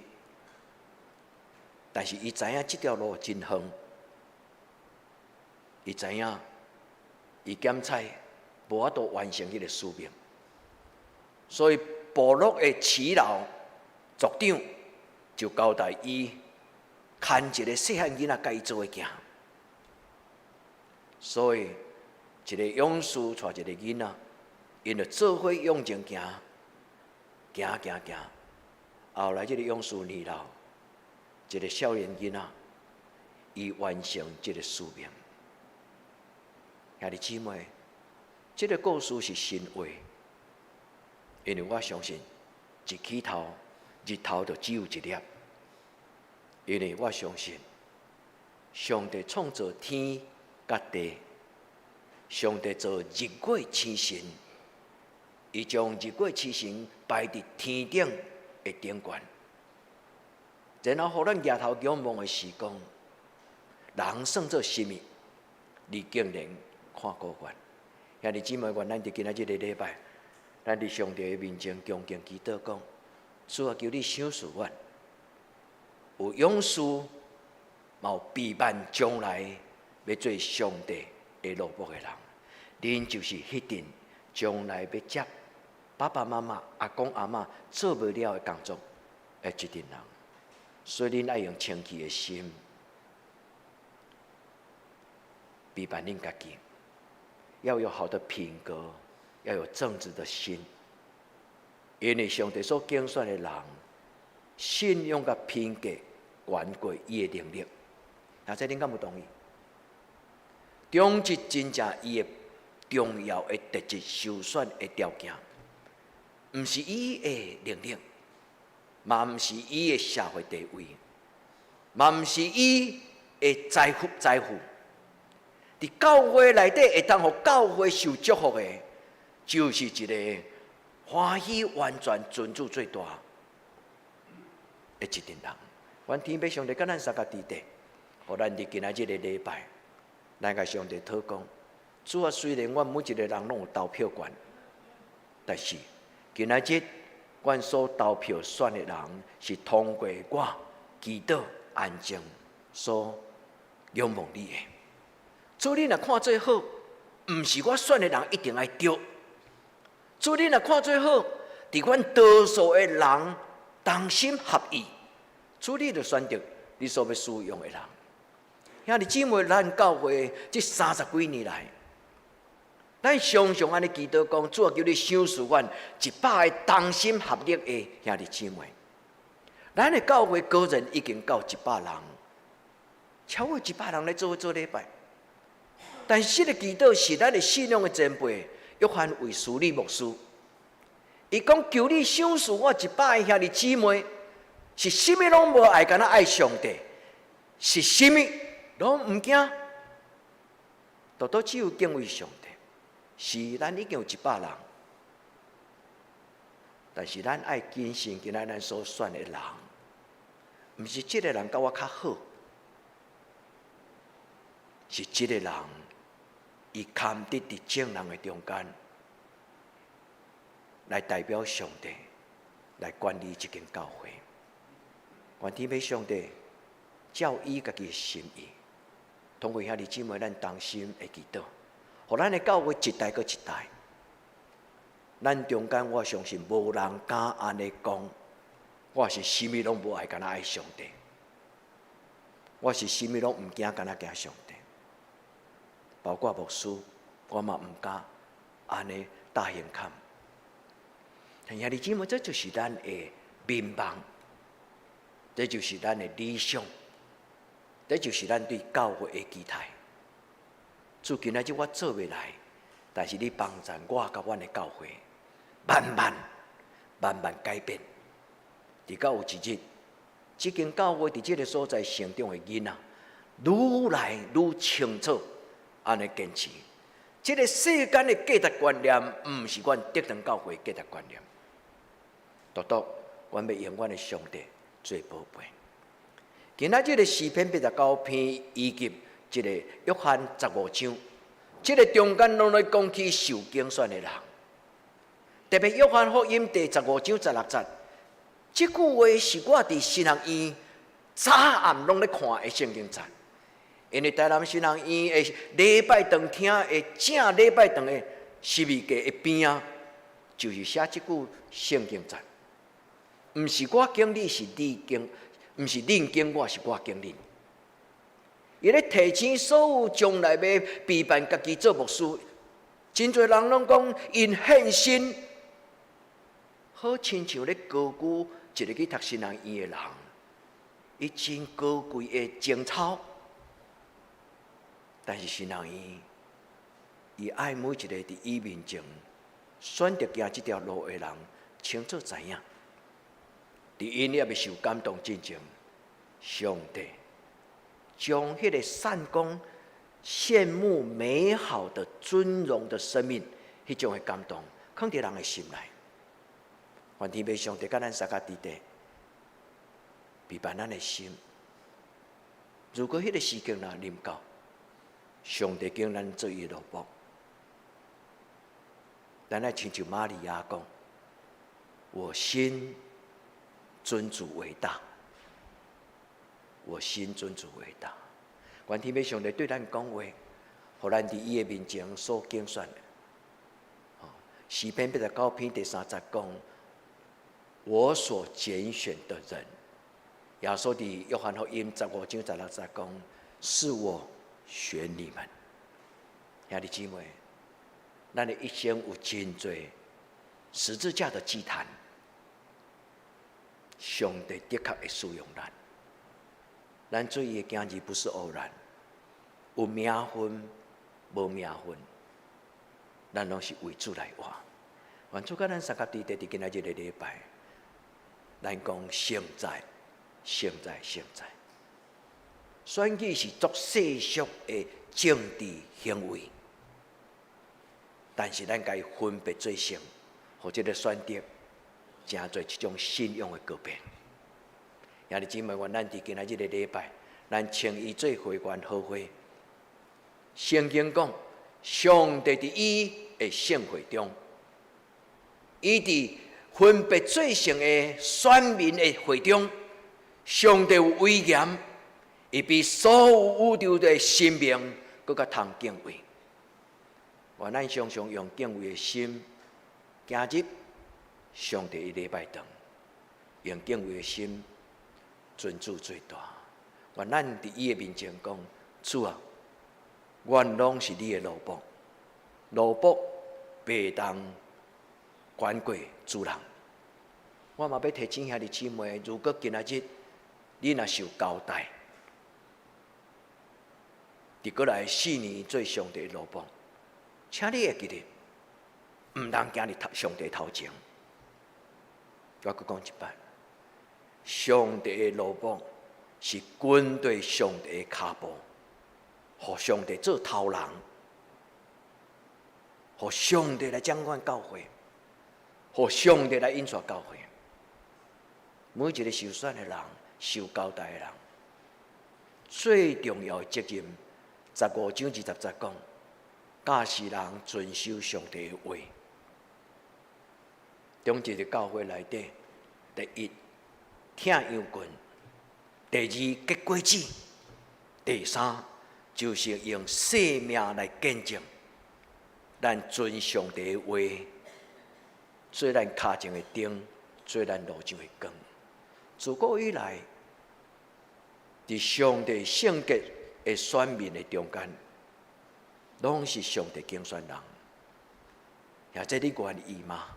但是伊知影這條路真遠，伊知影伊檢採無法度完成彼個使命，所以部落的耆老族長就交代伊，牽一个細漢囡仔共伊做伙行。所以，一个勇士帶一个囡仔，𪜶就做伙向前行，行行行。後來，這个勇士年老，一個少年囡仔，伊完成這个使命。兄弟姊妹，這个故事是神話，因為我相信，一起頭日頭就只有一粒，因為我相信，上帝創造天佮地，上帝造日月星辰，伊將日月星辰擺佇天頂的頂懸，然後予咱舉頭仰望的時講，人算做啥物？你竟然看顧阮。兄弟姊妹，願咱佇今仔這个禮拜，咱佇上帝的面前恭敬祈禱講：主啊，求你賞賜阮，有勇士，嘛有備辦將來欲做上帝的奴僕的人。恁就是彼陣將來欲接爸爸媽媽、阿公阿嬤做袂了的工作的一陣人，所以恁愛用清氣的心，備辦恁家己，要有好的品格，要有正直的心。因為上帝所揀選的人，信仰佮品格懸過伊的能力。那這恁敢有同意？忠直真正伊的重要的特質，受選的條件，毋是伊的能力，嘛毋是伊的社會地位，嘛毋是伊的財富財富。佇教會內底會當予教會受祝福的，就是一個歡喜完全尊主最大的一陣人。願天父上帝佮咱相佮佇咧，予咱佇今仔這个禮拜，來共上帝禱告。主啊，雖然阮每一个人攏有投票權，但是今仔日阮所投票選的人是通過我祈禱安靜所仰望你的。主，你若看做好，毋是我選的人一定愛對。主，你若看做好，佇阮多數的人同心合意，主你就選擇你所欲使用的人。兄弟姊妹，咱教會這三十幾年來，咱常常按呢祈禱講，主啊，求你賞賜阮100個同心合力的兄弟姊妹。咱的教會個人已經到100人，超過100人來做伙做禮拜。但是這个祈禱是咱的信仰的前輩約翰衛斯理牧師，伊講求你賞賜我一百个兄弟姊妹，是啥物攏無愛，干焦愛上帝，是啥物攏毋驚，獨獨只有敬畏上帝。是咱已經有一百人，但是咱愛謹慎，今仔咱所選的人，毋是這个人佮我較好，是這个人伊堪得佇眾人的中間，來代表上帝來管理這間教會。願天父上帝照伊家己的心意，通過兄弟姊妹咱同心的祈禱，予咱的教會一代閣一代。咱中間我相信無人敢按呢講，我是啥物攏無愛，干焦愛上帝。我是啥物攏毋驚，干焦驚上帝。包括牧師，我嘛毋敢按呢大聲喊。兄弟姊妹，這就是咱的願望，這就是咱的理想，這就是咱對教會的期待。主今仔日我做袂來，但是你幫助我佮阮的教會，慢慢慢慢改變。直到有一日，這間教會佇這个所在成長的囡仔，愈來愈清楚，按呢堅持。這个世間的價值觀念，毋是阮德堂教會價值觀念。獨獨，阮欲用阮的上帝做寶貝。今仔這个詩篇89篇以及這个約翰15章，這个中間攏咧講起受揀選的人。特別約翰福音第15章16節，這句話是我佇神學院早暗攏咧看的聖經節。因為台南神學院的禮拜堂聽的正禮拜堂的十字架的邊仔，就是寫這句聖經節。毋是我揀你，是你揀；毋是恁揀我，是我揀恁。伊咧提醒所有將來欲備辦家己做牧師，真濟人攏講𪜶獻身，好親像咧高舉一个去讀神學院的人，伊真高貴的情操。但是神學院，伊愛每一个佇伊面前選擇行這條路的人，清楚知影，佇𪜶猶未受感動進前，上帝將彼个散光、羨慕美好的尊榮的生命，彼種的感動，囥佇人的心內。願天父上帝佮咱相佮佇地，備辦咱的心。如果彼个時間若臨到，上帝揀咱做伊的奴僕，咱愛親像瑪利亞講：我心尊主為大，我心尊主為大。願天父上帝對咱講話，予咱佇伊的面前所揀選的。詩篇89篇第三節講：我所揀選的人。耶穌佇約翰福音15章16節講：是我選你們。兄弟姊妹，咱的一生有真濟十字架的祭壇，上帝的確會使用咱。咱做伊的囝兒不是偶然，有名分無名分，咱攏是為主來活。願主佮咱相佮佇佇今仔日个禮拜，咱講聖在、聖在、聖在。選舉是足世俗的政治行為，但是咱共伊分別做聖，予這个選擇成做一種信仰的告白。兄弟姊妹，願咱佇今仔日个禮拜，咱稱伊做會員好會。聖經講，上帝佇伊的聖會中，伊佇分別做聖的選民的會中，上帝有威嚴，伊比所有宇宙的神明閣較通敬畏。願咱常常用敬畏的心行入上帝的禮拜堂，用敬畏的心尊主最大。願咱佇伊的面前講：主啊，阮攏是你的奴僕，奴僕袂當管過主人。我嘛欲提醒兄弟姊妹，如果今仔日你若受交代，佇過來4年做上帝的奴僕，請你會記得，毋通行佇上帝頭前。我閣講一擺，上帝的蘿蔔是跟對上帝的跤步，予上帝做頭人，予上帝來掌管教會，予上帝來引導教會。每一個受選的人，受交代的人，最重要的責任，15章20節講，教示人遵守上帝的話。中一個教會內底，第一疼羊群，第二結果子，第三就是用生命來見證，咱遵上帝的話，做咱跤前的燈，做咱路上的光。自古以來，佇上帝聖潔的選民的中間，攏是上帝揀選人。或者你願意嗎？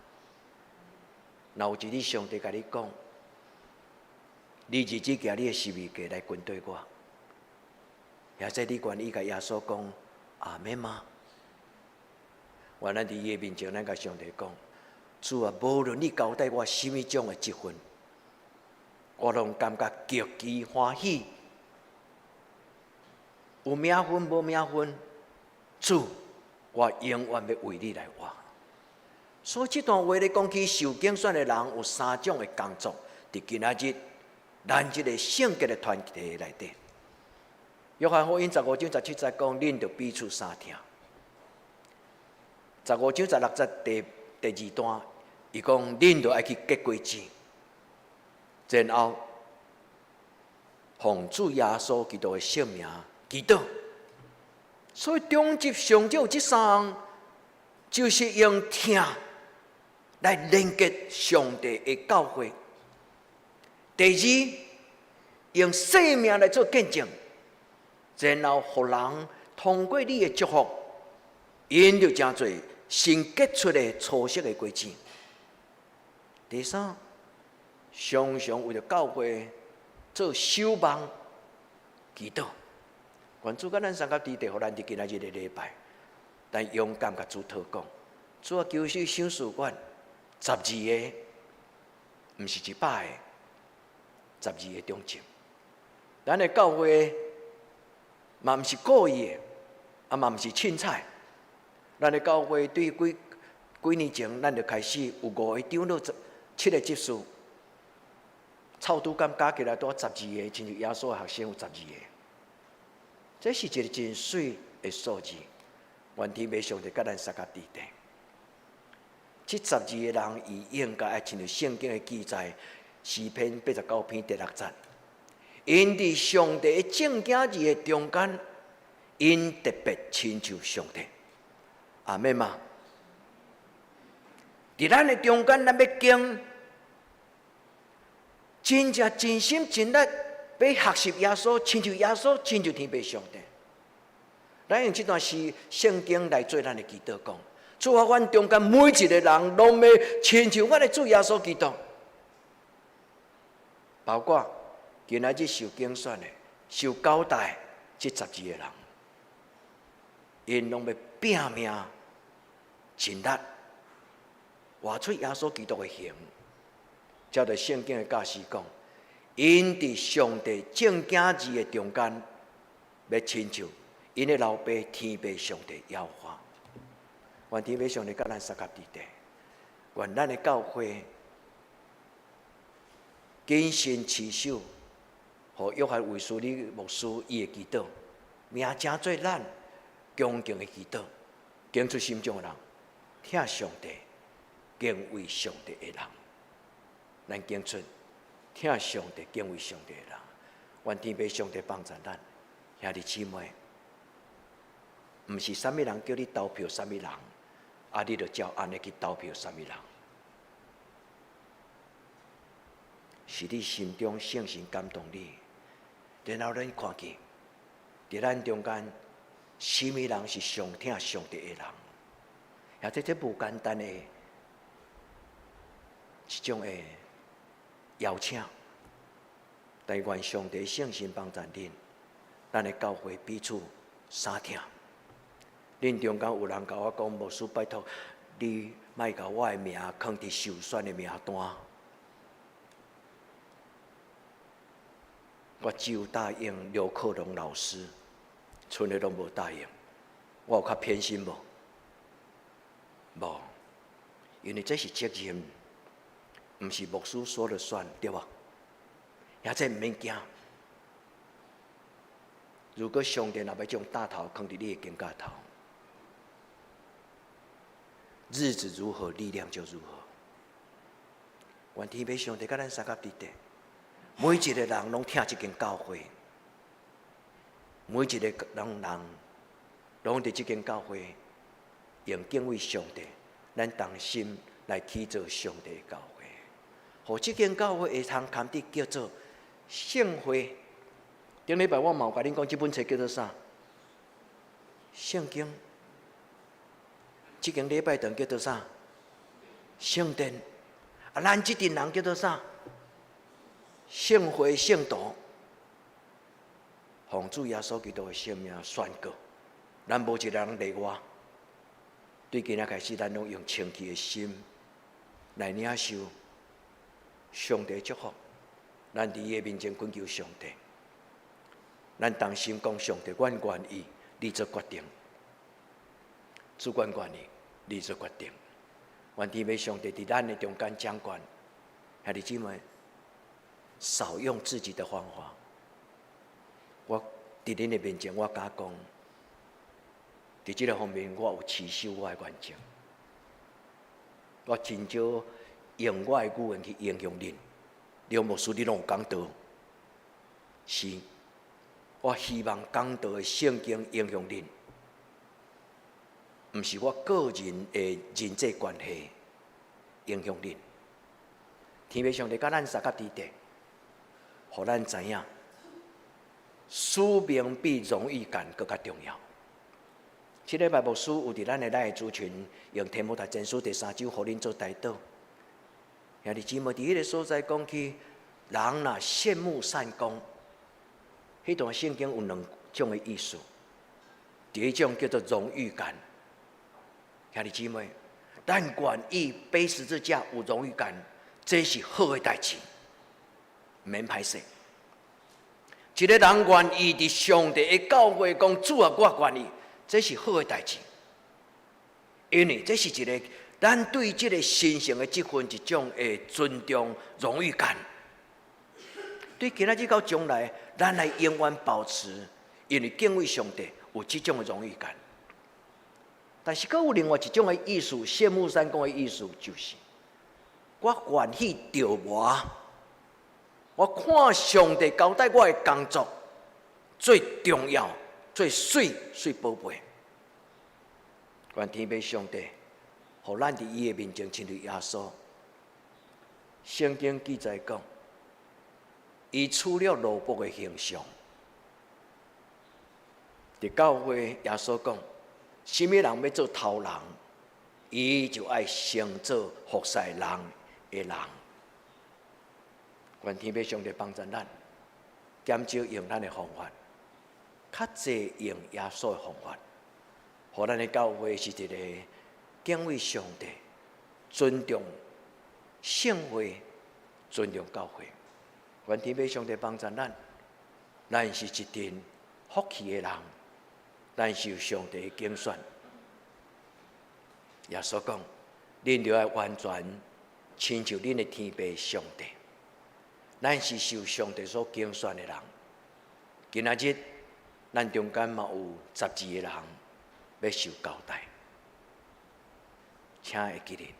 若有一日上帝共你講，你日子行你的十字架來跟隨我，或者你願意共耶穌講阿們嗎？願咱佇伊的面前，咱共上帝講：主啊，無論你交代我啥物種的職分，我攏感覺極其歡喜。有名分無名分，主，我永遠欲為你來活。所以這段話咧講起受揀選的人有三種的工作，佇今仔日咱這個聖潔的團體內底。約翰福音15章17節講，恁著彼此相疼。15章16節第二段，伊講恁著愛去結果子，然後奉主耶穌基督的聖名祈禱。所以中職上少這三項，就是用疼來連結上帝的教會。第二，用生命來做見證，然後予人通過你的祝福，𪜶就成做新結出的初熟的果子。第三，常常為著教會做守望祈禱。願主佮咱相佮佇地，予咱佇今仔日的禮拜，咱勇敢共主禱告。主啊，求你賞賜阮十二个，毋是100個，十二個長執。咱的教會嘛毋是故意的，啊嘛毋是凊彩。咱的教會對幾幾年前，咱就開始有五個長老，七個執事，湊拄咁加起來拄十二個，親像耶穌的學生有十二個。這是一個真媠的數字，願天父上帝佮咱相佮佇底。這十二個人，伊應該愛親像聖經的記載，詩篇89篇第六節，𪜶佇上帝的眾囝兒的中間，𪜶特別親像上帝。阿們嗎？佇咱的中間，咱欲揀真正盡心盡力欲學習耶穌，親像耶穌，親像天父上帝。咱用這段詩聖經來做咱的祈禱，講主啊，阮中間每一個人攏欲親像阮的主耶穌基督，包括今仔日受揀選的、受交代這十二個人，𪜶攏欲拼命盡力活出耶穌基督的形。照著聖經的教示講，𪜶佇上帝眾囝兒的中間，欲親像𪜶的老爸天父上帝耶和華。願天父上帝佮咱相佮佇底，願咱的教會謹慎持守，予約翰衛斯理牧師伊的祈禱，名成做咱恭敬的祈禱，揀出什種的人，疼上帝、敬畏上帝的人，咱揀出疼上帝、敬畏上帝的人，願天父上帝幫助咱兄弟姊妹，毋是啥物人叫你投票，啥物人，啊，你就照按呢去投票，啥物人，是你心中聖神感動你，然後咱看見，佇咱中間，啥物人是上疼上帝的人，或者這無簡單的一種的邀請，但願上帝聖神幫助恁，咱的教會彼此相疼。恁中間有人共我講，牧師拜託你莫共我的名囥佇受選的名單。我只有答應劉克龍老師，賰的攏無答應。我有較偏心無？無，因為這是責任，毋是牧師說了算，對無？兄弟毋免驚。如果上帝若欲將擔頭囥佇你的肩胛頭，日子如何，力量就如何。願天父上帝佮咱相佮佇咧，每一個人攏疼這間教會，每一個人攏佇這間教會用敬畏上帝，咱同心來起造上帝的教會，予這間教會會通堪得叫做聖會。頂禮拜我嘛有共恁講，這本冊叫做啥？聖經。這間禮拜堂叫做啥？聖殿。啊，咱這陣人叫做啥？聖會聖徒。奉主耶穌基督的聖名宣告，咱無一個人例外。對今仔開始，咱攏用清氣的心來領受上帝祝福。咱佇伊的面前懇求上帝，咱同心講上帝，阮願意你做決定。主阮願意你做決定。願天父上帝佇咱的中間掌權。兄弟姊妹，少用自己的方法。我佇恁的面前，我敢講，佇這個方面，我有持守我的原則。我真少用我的語言去影響恁。劉牧師，你攏有講道，是，我希望講道的聖經影響恁，毋是我個人的人際關係影響恁。天父上帝佮咱相佮佇咧，予咱知影，使命比榮譽感閣較重要。這禮拜牧師有佇咱的咱的族群用提摩太前書第三章，予恁做代禱。兄弟姊妹，佇彼个所在講起，人若羨慕善工，彼段聖經有兩種的意思。第一種叫做榮譽感。兄弟姊妹，咱願意背十字架有榮譽感，這是好的代誌，毋免歹勢。一個人願意佇上帝的教會講主啊，我願意，這是好的代誌，因為這是一個咱對這個神聖的職分一種的尊重、榮譽感。對今仔日到將來，咱來永遠保持，因為敬畏上帝有這種的榮譽感。但是，閣有另外一種的意思，羨慕善工的意思，就是我願意著魔，我看上帝交代我的工作最重要、最媠、最寶貝。願天父上帝，予咱佇伊的面前親像耶穌。聖經記載講，伊取了奴僕的形象。佇教會，耶穌講，啥物人欲做頭人，伊就愛先做服侍人的人。願天父上帝幫助咱，減少用咱的方法，較濟用耶穌的方法，予咱的教會是一個敬畏上帝、尊重聖會、尊重教會。願天父上帝幫助咱，咱是一陣福氣的人，咱受上帝的揀選。耶穌講：恁著愛完全親像恁的天父上帝。咱是受上帝所揀選的人。今仔日，咱中間嘛有十二个人欲受交代，請會記得，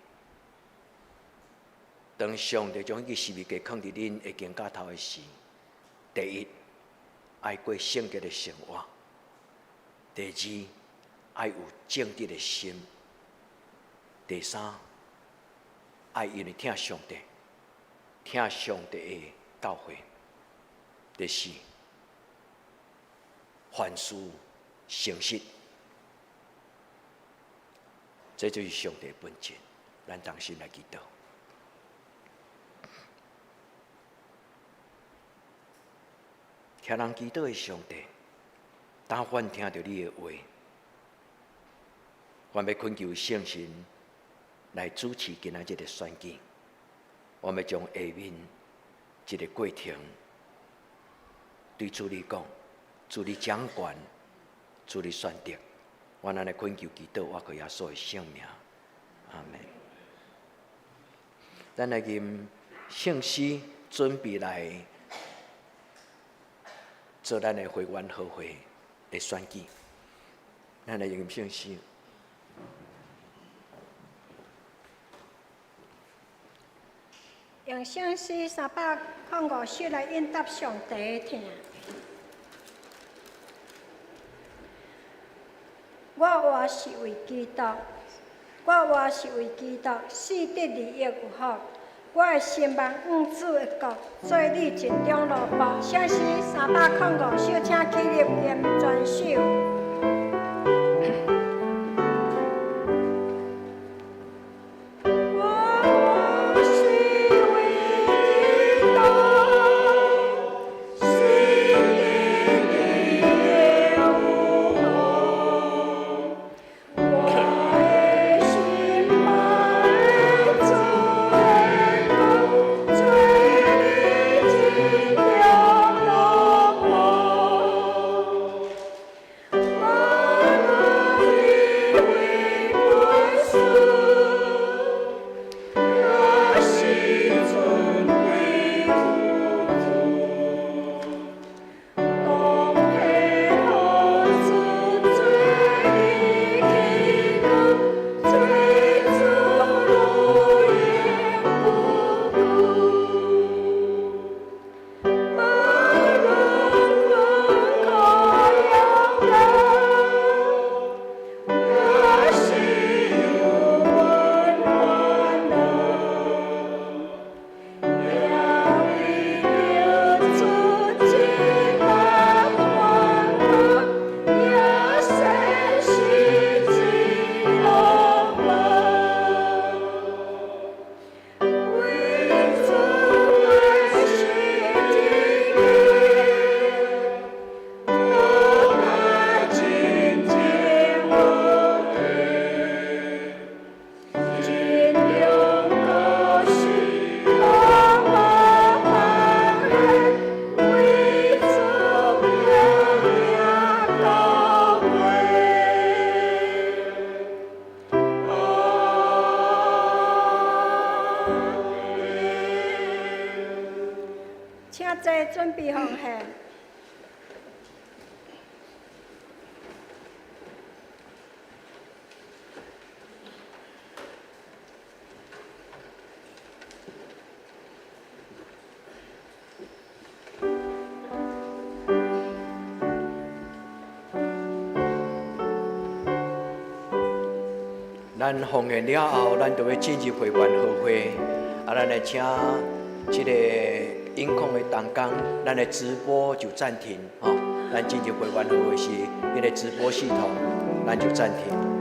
當上帝將彼個十字架囥佇恁的肩胛頭的時，第一，愛過聖潔的生活；第二，愛有正直的心；第三，愛因為疼上帝，疼上帝的教誨；第四，凡事誠實。這就是上帝的本質。咱同心來祈禱。聽人祈禱的上帝，但願聽著你的話，阮欲懇求聖神來主持今仔日的選舉。我欲將下面這个過程，對主你講，主你掌權，主你選擇，我按呢懇求祈禱，我靠耶穌的聖名，阿門。咱來吟聖詩，準備來做咱的會員和會的選舉。咱來吟聖詩。用聖詩305首來應答上帝的疼。我活是為基督，我活是為基督，死得利益有福。我的心望向主的國，做你盡忠奴僕。聖詩305首，請起立念全首。請坐，準備奉獻。咱奉獻了後，咱就欲進入會員和會。啊，咱來請這個音控的同工，咱的直播就暫停吼。咱進入會員和會時，彼個直播系統，咱就暫停。